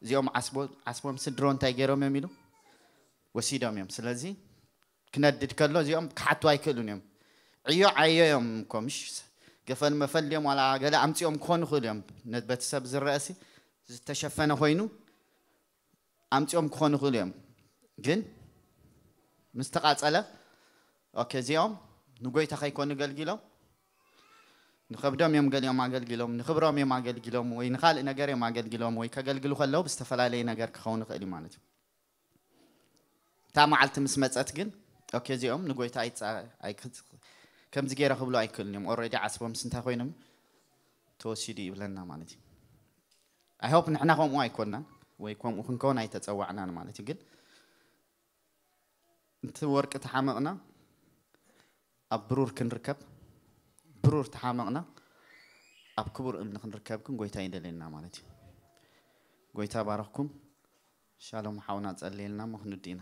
እዚኦም ዓስቦ- ዓስቦም ስድሮ እንታይ ገይሮም እዮም ኢሉ ወሲዶም እዮም። ስለዚ ክነድድ ከሎ እዚኦም ክሓቱ ኣይክእሉን እዮም። ዕዮ ዓዮ እዮም እኮ ምሽ ገፈል መፈል ድዮም ዋላ ገለ ኣምፂኦም ክኾኑ ይኽእሉ እዮም። ነ- በቲ ሰብ ዝረአ ሲ ዝተሸፈነ ኮይኑ ኣምፂኦም ክኾኑ ይኽእሉ እዮም። ግን ምስ ተቃፀለ ኦኬ እዚኦም ንጎይታ ከይኮኑ ኣገልጊሎም ንከብዶም እዮም ገሊኦም ኣገልጊሎም ንክብሮም እዮም ኣገልጊሎም ወይ ንካልእ ነገር እዮም ኣገልጊሎም ወይ ከገልግሉ ከለዉ ብዝተፈላለየ ነገር ክኸውን ይኽእል እዩ ማለት እዩ። እታ መዓልቲ ምስ መፀት ግን ኦኬ እዚኦም ንጎይታ ኣይፃ- ኣይክ- ከምዚ ገይረ ክብሉ ኣይክእልን እዮም። ኦልሬዲ ዓስቦም ስንታይ ኮይኖም ተወሲዱ ይብለና ማለት እዩ። I hope ንሕና ከምኡ ኣይኮንናን ወይ ከምኡ ክንከውን ኣይተፀዋዕናን ማለት እዩ። ግን እቲ ወርቂ ተሓመቕና ኣብ ብሩር ክንርከብ ብሩር ተሓመቕና ኣብ ክቡር እምኒ ክንርከብ ግን ጎይታ ይደልየና ማለት እዩ። ጎይታ ባረኽኩም። ሻሎም ሓውና ጸልየልና እሞ ክንዲ ኢና።